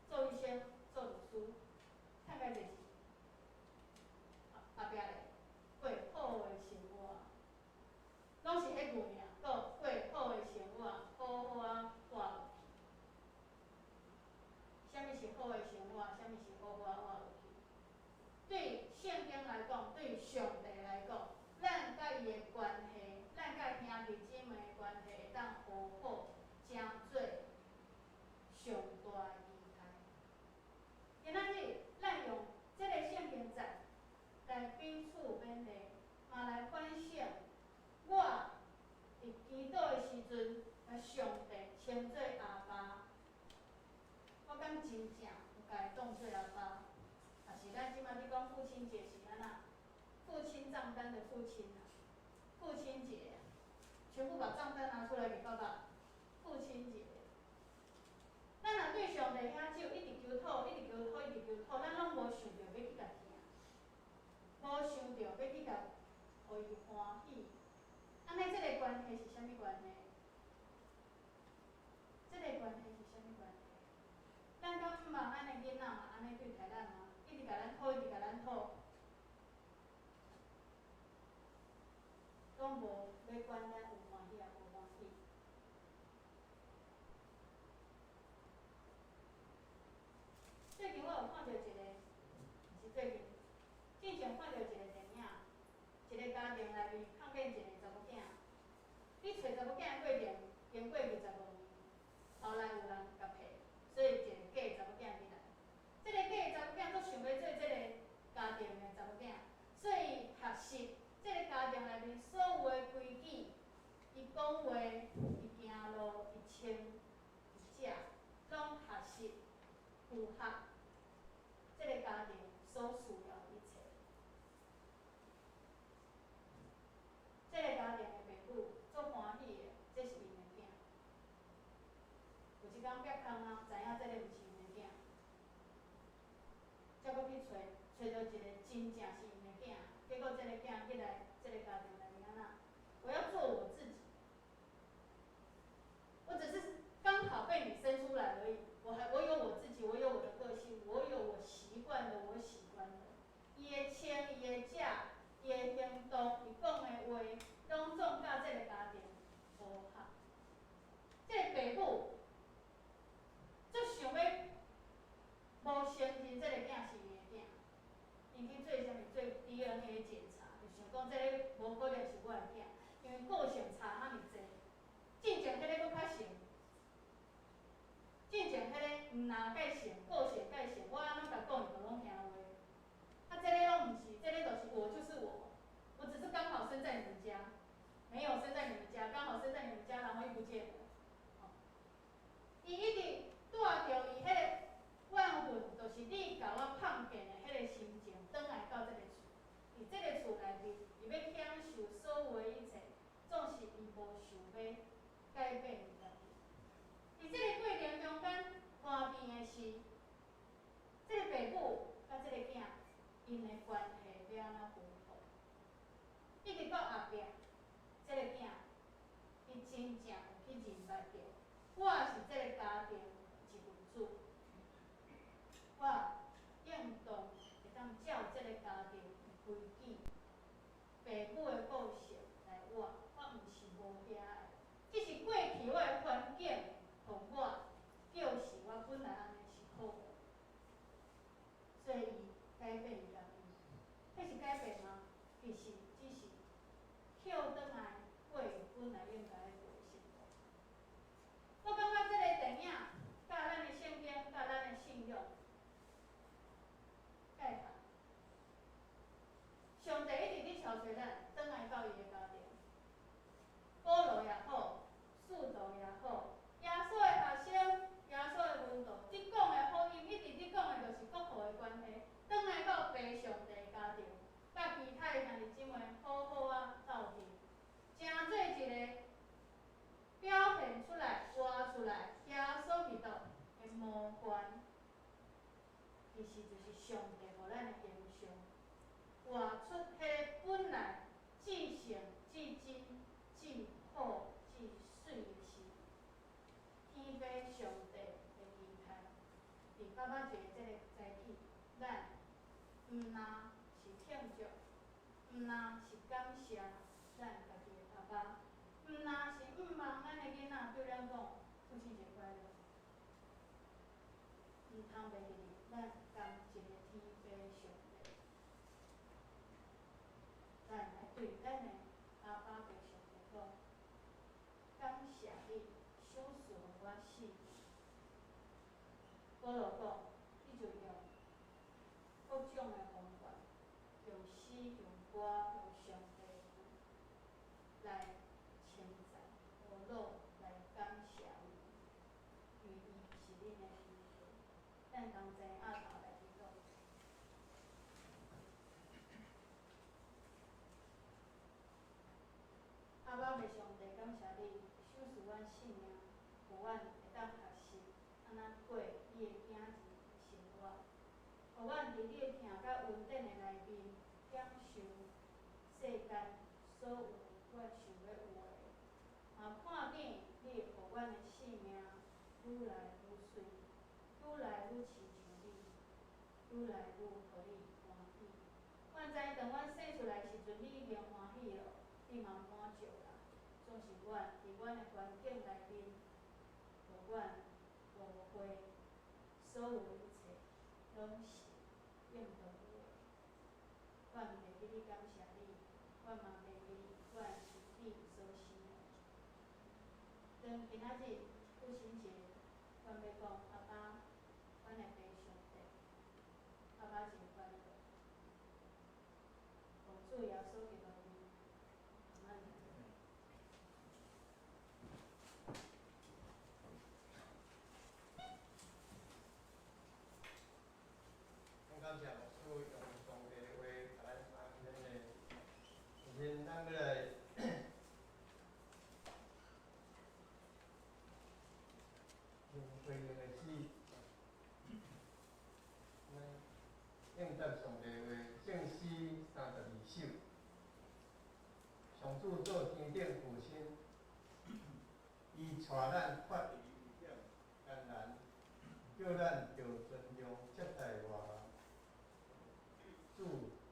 做醫生、做律師，趁較濟錢。後壁咧過好的生活，攏是彼句爾，過過好的生活，好好仔活落去。啥物是好的生活？啥物是好好仔活落去？對聖經來講，對上帝來講，咱佮伊的關係，咱佮兄弟姊妹的關係會當和好，成做上大的期待。今仔日，咱用這个聖經節來彼此勉勵，嘛來反省我佇祈禱的時陣，共上帝稱做阿爸，我敢真正有共伊當做阿爸？抑是咱這馬佇講父親節是按怎？父親帳單的父親啊，父親節，全部把帳單拿出來給爸爸。父親節，咱若對上帝遐少，一直求討，一直求討，一直求討，咱攏無想著欲去共疼，無想著欲去共予伊歡喜。按呢，這个關係是啥物關係？這个關係是啥物關係？咱敢毋茫咱的囡仔嘛按呢對待咱嗎？一直共咱討，一直共咱討，攏無欲管咱有歡喜抑無歡喜。最近我有看著一個，毋是最近，進前看著一個電影，一個家庭內面看見一個查某囝，佇揣查某囝的過程經過25年，後來有人共騙，所以一個假的查某囝入來。這個假的查某囝閣想欲做這個家庭的查某囝，所以學習這個家庭內面所有的規矩，伊講話、伊行路、伊穿、伊食，攏學習符合這個家庭所需要的一切。這個家庭的爸母足歡喜的，這是𪜶的囝。有一工壁空啊，知影這個毋是𪜶的囝，才閣去揣，揣著一個真正是𪜶的囝。結果這個囝入來這個家庭內面按怎？我要做我自己。爸母足想欲無承認這个囝是伊的囝，𪜶去做啥物？做 DNA 檢查，就想講這个無可能是我的囝，因為個性差遐爾濟。進前彼个閣較像，進前彼個毋若蓋像，個性蓋像，我按怎共講伊就攏聽話。啊，這個攏毋是，這個就是我就是我，我只是剛好生在你們家，沒有生在你們家，剛好生在你們家，然後又不見了。伊一直帶著伊彼个怨恨，就是你共我碰見的彼个心情，轉來到這个厝，佇這個厝內面，伊欲享受所有的一切，總是伊無想欲改變伊家己。佇這個過程中間，換變的是這個爸母佮這個囝，𪜶的關係欲按怎恢復？一直到後壁，這個囝，伊真正有去認捌著，我是這個家庭一份子，我應當會當照這個家庭的規矩，爸母的個性來活，我毋是無遐的，只是過去我的環境予我叫是我本來按呢是好的，所以伊改變伊家己，彼是改變嗎？其實只是捡轉來過伊本來應該過的生活。我感覺這个電影佮咱的聖經、佮咱的信仰蓋合。上帝一直佇召找咱，轉來到伊的家庭。保羅也好，使徒也好，耶穌的學生、耶穌的門徒，佇講的福音，一直佇講的就是國父的關係，轉來到父上帝的家庭，佮其他的兄弟姊妹好好仔鬥陣，成做一個表現出來、活出來耶穌基督的模範，其實就是上帝予咱的形象，活出彼个本來至聖、至真、至好、至媠的心。天父上帝的期待，佇爸爸節這个早起，咱毋若是慶祝，毋若是感謝咱家己的爸爸，毋若是向望咱的囡仔對咱講父親節快樂，毋通袂記咱仝一个天父上帝，咱來對咱的阿爸父上帝講，感謝你賞賜予我性命。保羅講，伊就用各種的方法，用詩、用歌、用上帝的話來稱讚保羅，來感謝伊，因為伊是恁的天父。咱同齊阿頭來祈禱。阿爸父上帝，感謝你賞賜阮性命，予阮會當學習按怎過你的囝兒的生活，予阮佇你的疼佮恩典的內面，享受世間所有阮想欲有的，嘛看見你會予阮的性命愈來愈媠，愈來愈親像你，愈來愈予你歡喜。阮知當阮生出來時陣，你已經歡喜囉，你嘛滿足啦。總是阮佇阮的環境內面，予阮誤會所有一切攏是應當有的。阮袂記得感謝你，阮嘛袂記阮是你所生的。當今仔日父親節，阮欲講阿爸，阮的父上帝，爸爸節快樂。奉主耶穌基督名，阿們。很感謝牧師用上帝的話共咱按勉勵。首先，咱欲來用回應的詩，咱應答上帝的話，聖詩32首。上主做天頂父親，伊帶咱脫離危險艱難，叫咱著尊重接待外人。主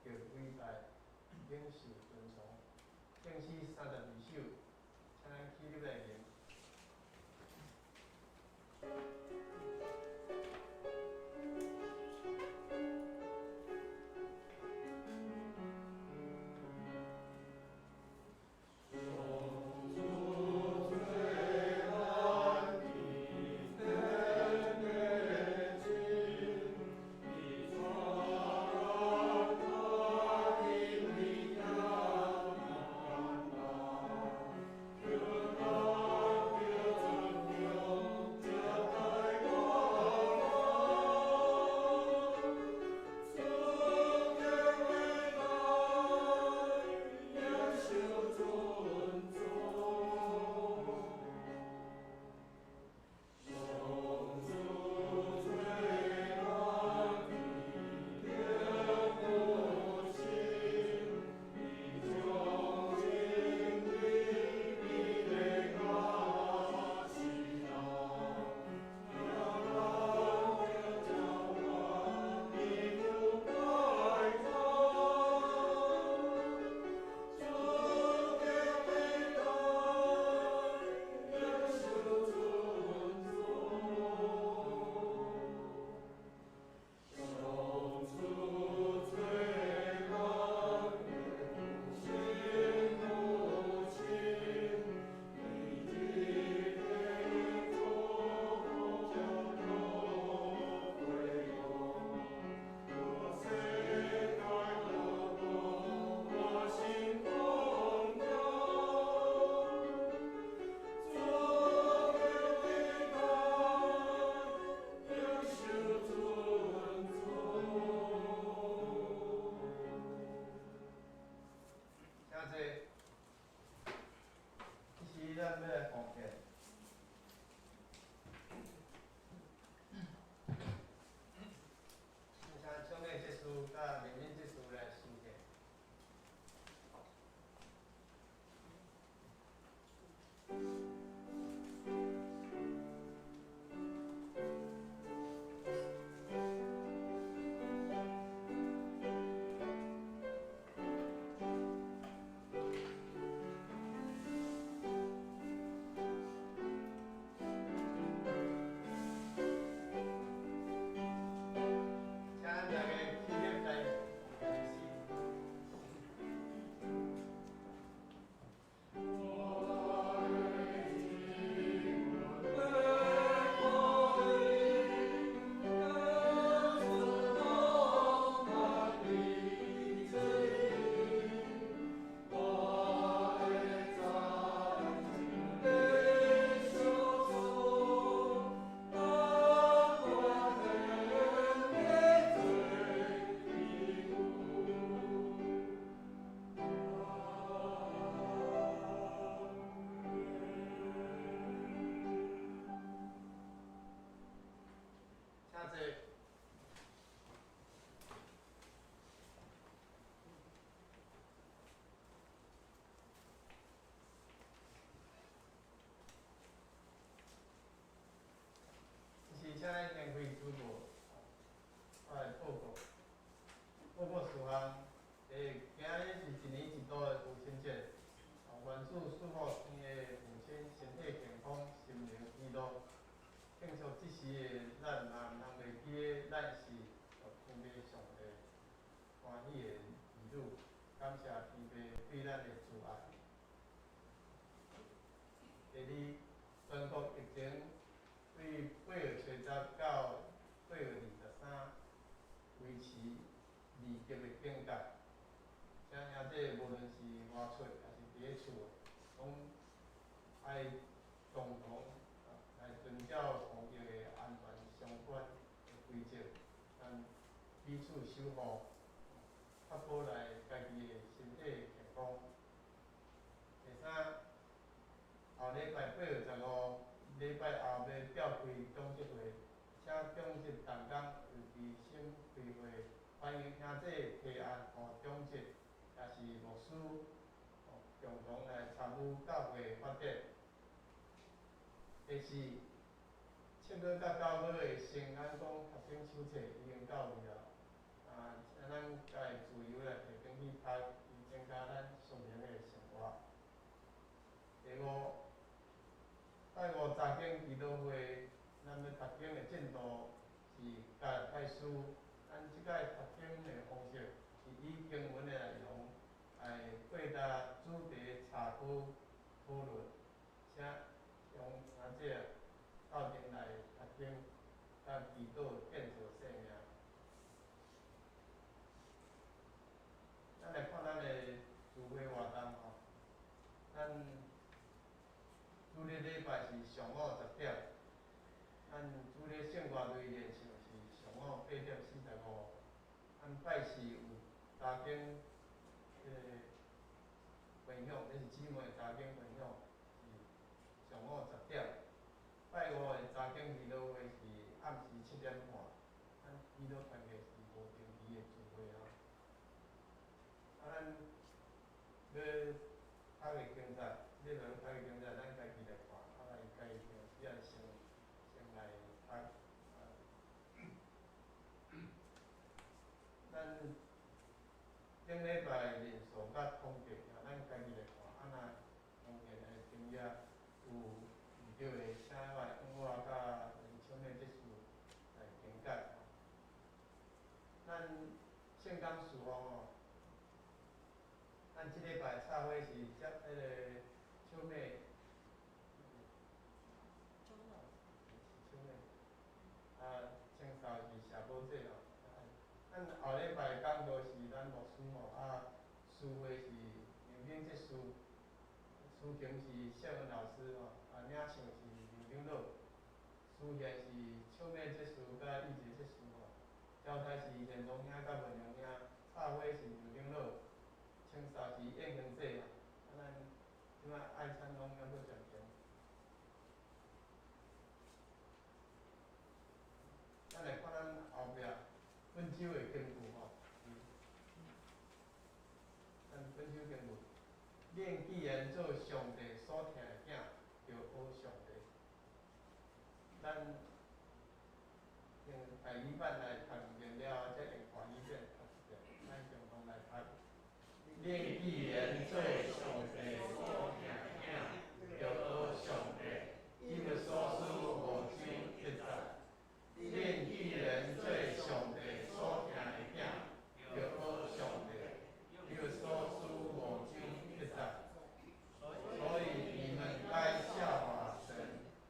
著偉大，領受尊崇。聖詩32首，請咱起立來念。请咱先开主报，我来报告。报告事项，今日是一年一度的父亲节，愿主赐福天的父亲身体健康，心灵喜乐。庆祝这时的咱嘛毋通袂记得，咱是天父上帝欢喜的儿女，感谢天父对咱的慈爱。第二，全国疫情对8月70到8月23维持2级的警戒，请兄弟无论是外出抑是伫咧厝，拢爱共同来遵照防疫的安全相关的规则，咱彼此守护，确保来家己的身体健康。第三，后礼拜8月15礼拜后欲召开长执会，请长执同工有齐心开会，欢迎兄弟提案予长执，也是牧师共同来参与教会发展。第四，7月佮9月的圣安讲学生手册已经到位啊，请咱家自由来提转去读，以增加咱属灵的生活。第五，拜五早间祈祷会咱欲讀經的進度是加拉太書，咱這擺讀經的方式是以經文的內容來過達主題查考討論，請用兄姐鬥陣來讀經，佮祈禱建造生命。咱來看咱的聚會活動吼，咱主日禮拜是上午10點，咱主日聖歌隊練唱是上午8點45，咱拜四有查經彼个分享，這是姊妹查經分享，是上午10點。拜五的查經祈禱會是暗時7點半，咱祈禱團契是無定期的聚會吼。啊，咱欲讀的經節，禮拜欲讀的經節，咱家己來看，啊，來家己平時仔先來讀。咱頂禮拜人數佮統計，啊，咱家己來看，啊，若統計的經驗有毋對的，請來向我佮林秋妹執事來更改。咱聖工事奉吼，咱這禮拜插花是接彼个秋妹，秋妹，啊，清掃是謝寶姐吼。咱後禮拜講道是咱牧師吼，啊，司會是楊炳執事，司琴是謝文老師吼，啊，領唱是楊長老，司獻是秋妹執事佮玉杰執事吼，交代是賢龍兄佮文龍兄，插花是楊長老，清掃是燕恒姐吼，啊，咱這擺愛餐攏猶閣暫停。咱來看咱後壁本周的經句吼，咱本周經句，恁既然做上帝所疼的囝，就學上帝。咱用台語版來讀一遍了後，才用華語版讀一遍。咱共同來讀。恁既然做上帝所疼的囝，就學上帝。以弗所書5章7節。恁既然做上帝所疼的囝，就學上帝。以弗所書5章7節。所以你們該效法神，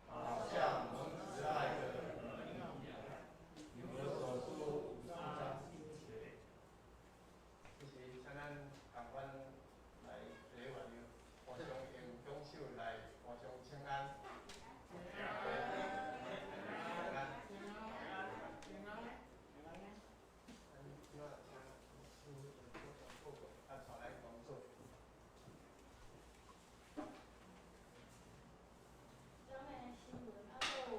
好像蒙慈愛的兒女一樣。以弗所書5章7節。這是請咱共款來這個互相用拱手來互相請安。請安。咱這擺請牧師報告，啊，帶來工作。昨暝的新聞，啊，閣有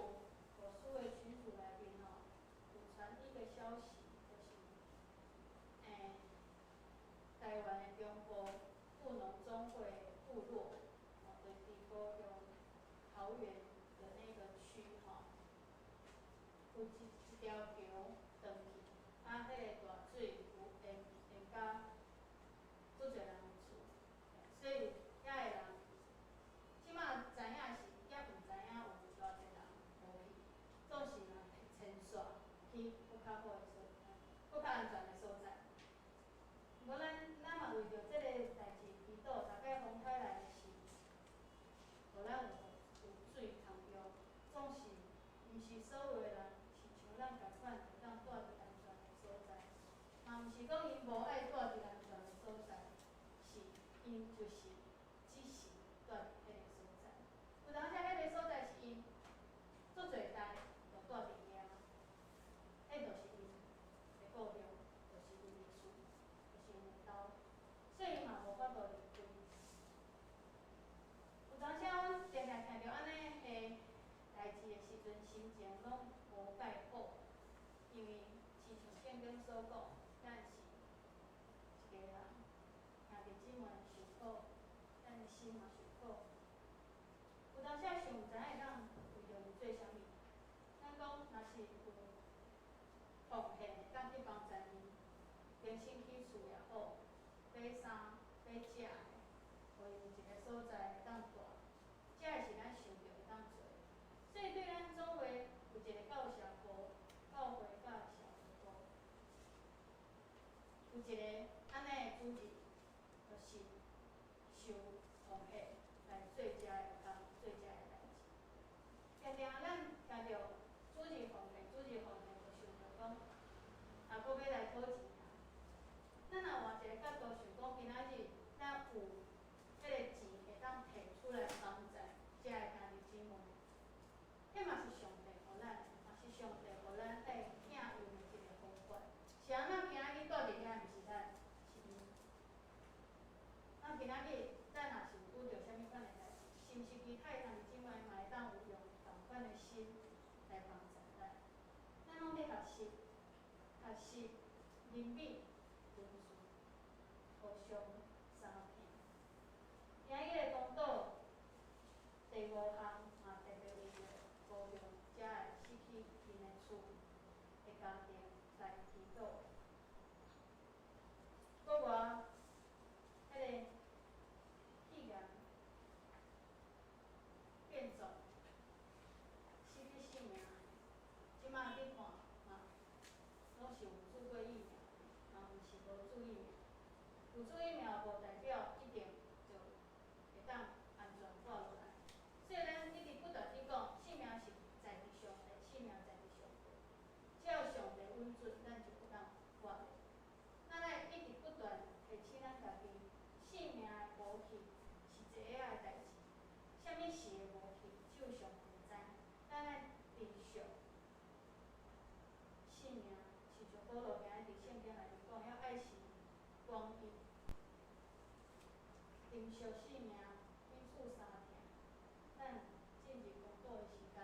牧師的群組內面吼，有傳一個消息，就是，台灣的中部布農總會部落，吼，就是佇高雄、桃園的那個區吼，有一條橋斷去，啊，彼个大水有淹淹甲足濟人的厝，所以遐的人，這馬知影是猶毋知影有偌濟人無去，總是嘛遷徙去閣較好的所在，閣較安全的所在。無咱嘛為著這個代誌祈禱，逐擺風颱來的時，予咱有水通用，總是毋是所有的人親像咱仝款會當蹛佇安全的所在，嘛毋是講𪜶無愛蹛佇安全的所在，是𪜶就是只是蹛佇彼个所在。有當時彼个所在是𪜶足濟代就蹛佇遐，彼就是𪜶的故鄉，就是𪜶的厝，就是𪜶的兜，所以嘛無法度離開。有當時阮定定聽著按呢的代誌的時陣，心情攏無蓋好，因為親像聖經所講，咱是一家人，兄弟姊妹受苦，咱的心嘛受苦。有當時想毋知影會當為著𪜶做啥物，咱講若是有奉獻會當去幫助𪜶重新起厝也好，買衫買食的，予𪜶有一个所在會當蹛，這個是咱想著會當做的。所以對咱總會一个按呢的主日，就是受奉献来做遮的工，做遮的代志。常常咱听著主日奉献，主日奉献，就想著讲，啊，閣欲來討錢啊。咱若換一個角度想講，今仔日咱有彼個錢會當提出來幫助遮的兄弟姊妹，彼嘛是上帝予咱的，嘛是上帝予咱愛應用的一個方法。是按怎今仔日蹛佇遐，毋是咱，是𪜶。咱今仔日咱若是有拄著啥物款的代誌，是毋是其他的兄弟姊妹嘛會當有用仝款的心來幫助咱？咱攏咧學習，學習憐憫、仁慈，互相相疼。今日的講道第五項嘛，特別為著高雄遮的失去𪜶的厝的家庭來祈禱。國外彼個肺炎變種失去性命的，這馬去看嘛，攏是有注過疫苗的，嘛毋是無注疫苗。有注疫苗無代表一定就會當安全活落來。所以咱一直不斷佇講，性命是在佇上帝，性命在佇上帝。只要上帝允准，咱就會當活的。咱愛一直不斷提醒咱家己，性命的無去是一下仔的代誌，啥物事會無去，只有上帝知。咱愛珍惜性命，親像保羅今日佇聖經內面講，要愛惜光陰，珍惜性命，彼此相疼。咱進入講道的時間。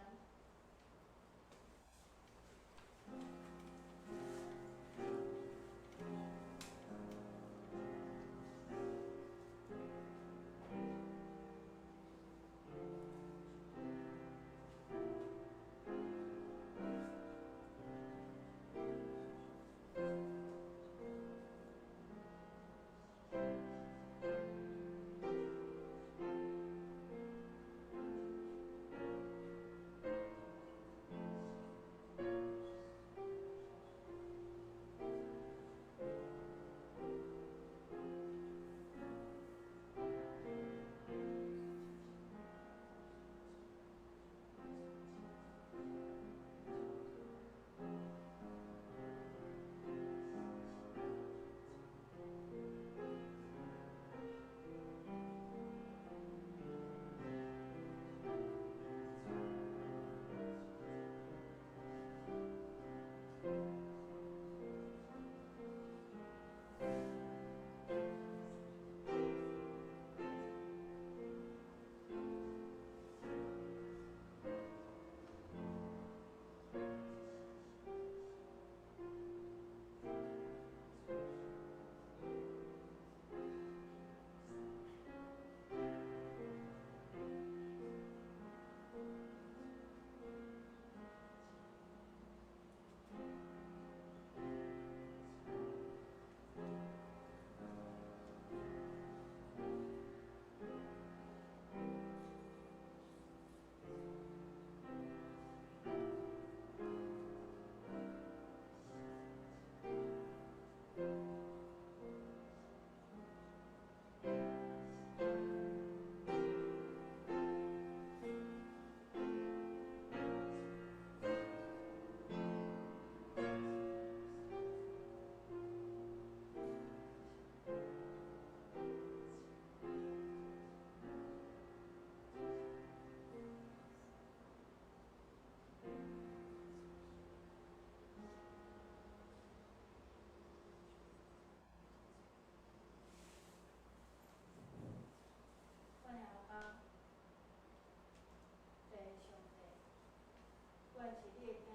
阮的阿爸，父上帝，阮是你的囝兒，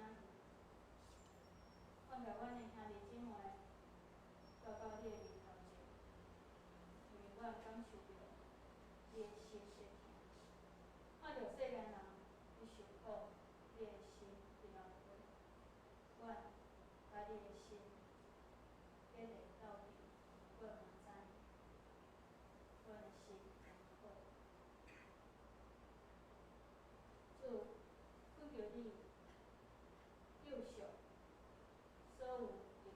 阮共阮的兄弟姊妹帶到你的面頭前，因為阮感受著你的心的疼，看著世間人佇受苦，你的心佇流淚，阮共你的心結連鬥陣，阮嘛知，阮的心艱苦。主，懇求你救贖所有佇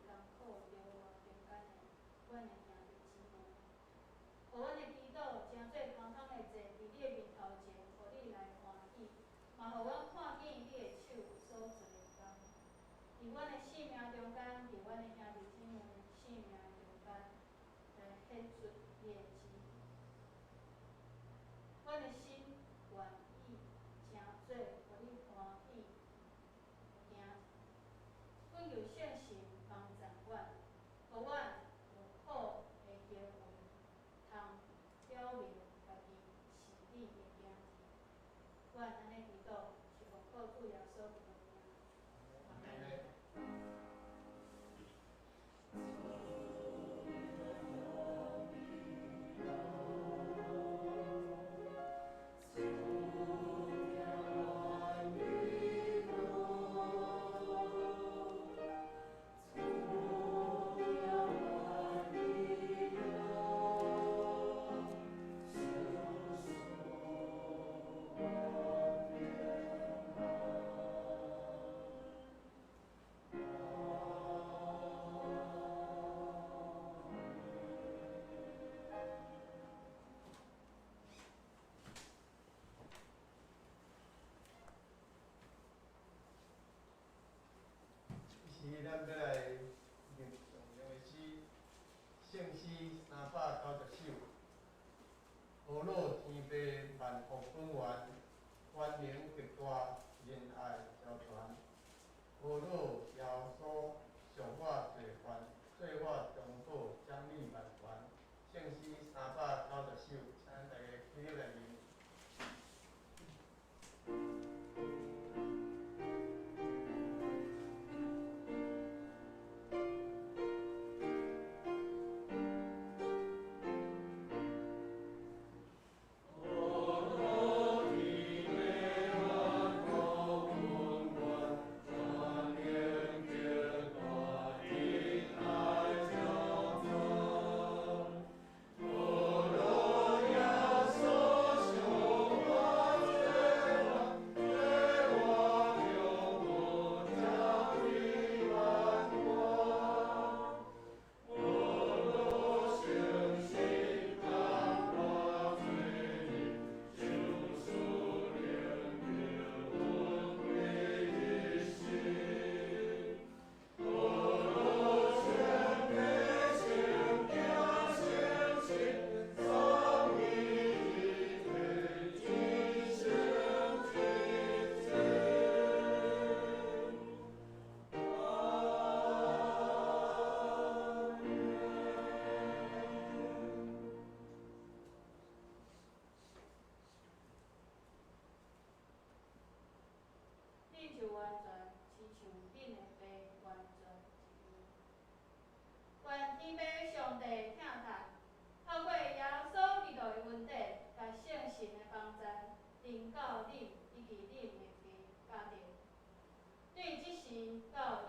艱苦流活中間的嘛予阮看見你的手所做的工。佇阮的性命中間，佇阮的兄弟姊妹性命中間，來顯出你的旨意。阮的心願意成做予你歡喜的囝兒。懇求聖神幫贊阮，予阮有好的行為，通表明家己是你的囝兒。阮按呢祈禱，是奉靠主耶穌基督的名。阿們。是咱欲來念上用的詩，聖詩390首。何樂天父萬福本源，權能極大，仁愛昭傳。何樂耶穌贖我罪犯，做我中保獎勵萬全。聖詩390首，請大家起立來念。恁就完全親像恁的爸完全一樣。願天父上帝疼疼，透過耶穌基督的恩典，共聖神的幫贊，臨到恁以及恁的家庭，對這時到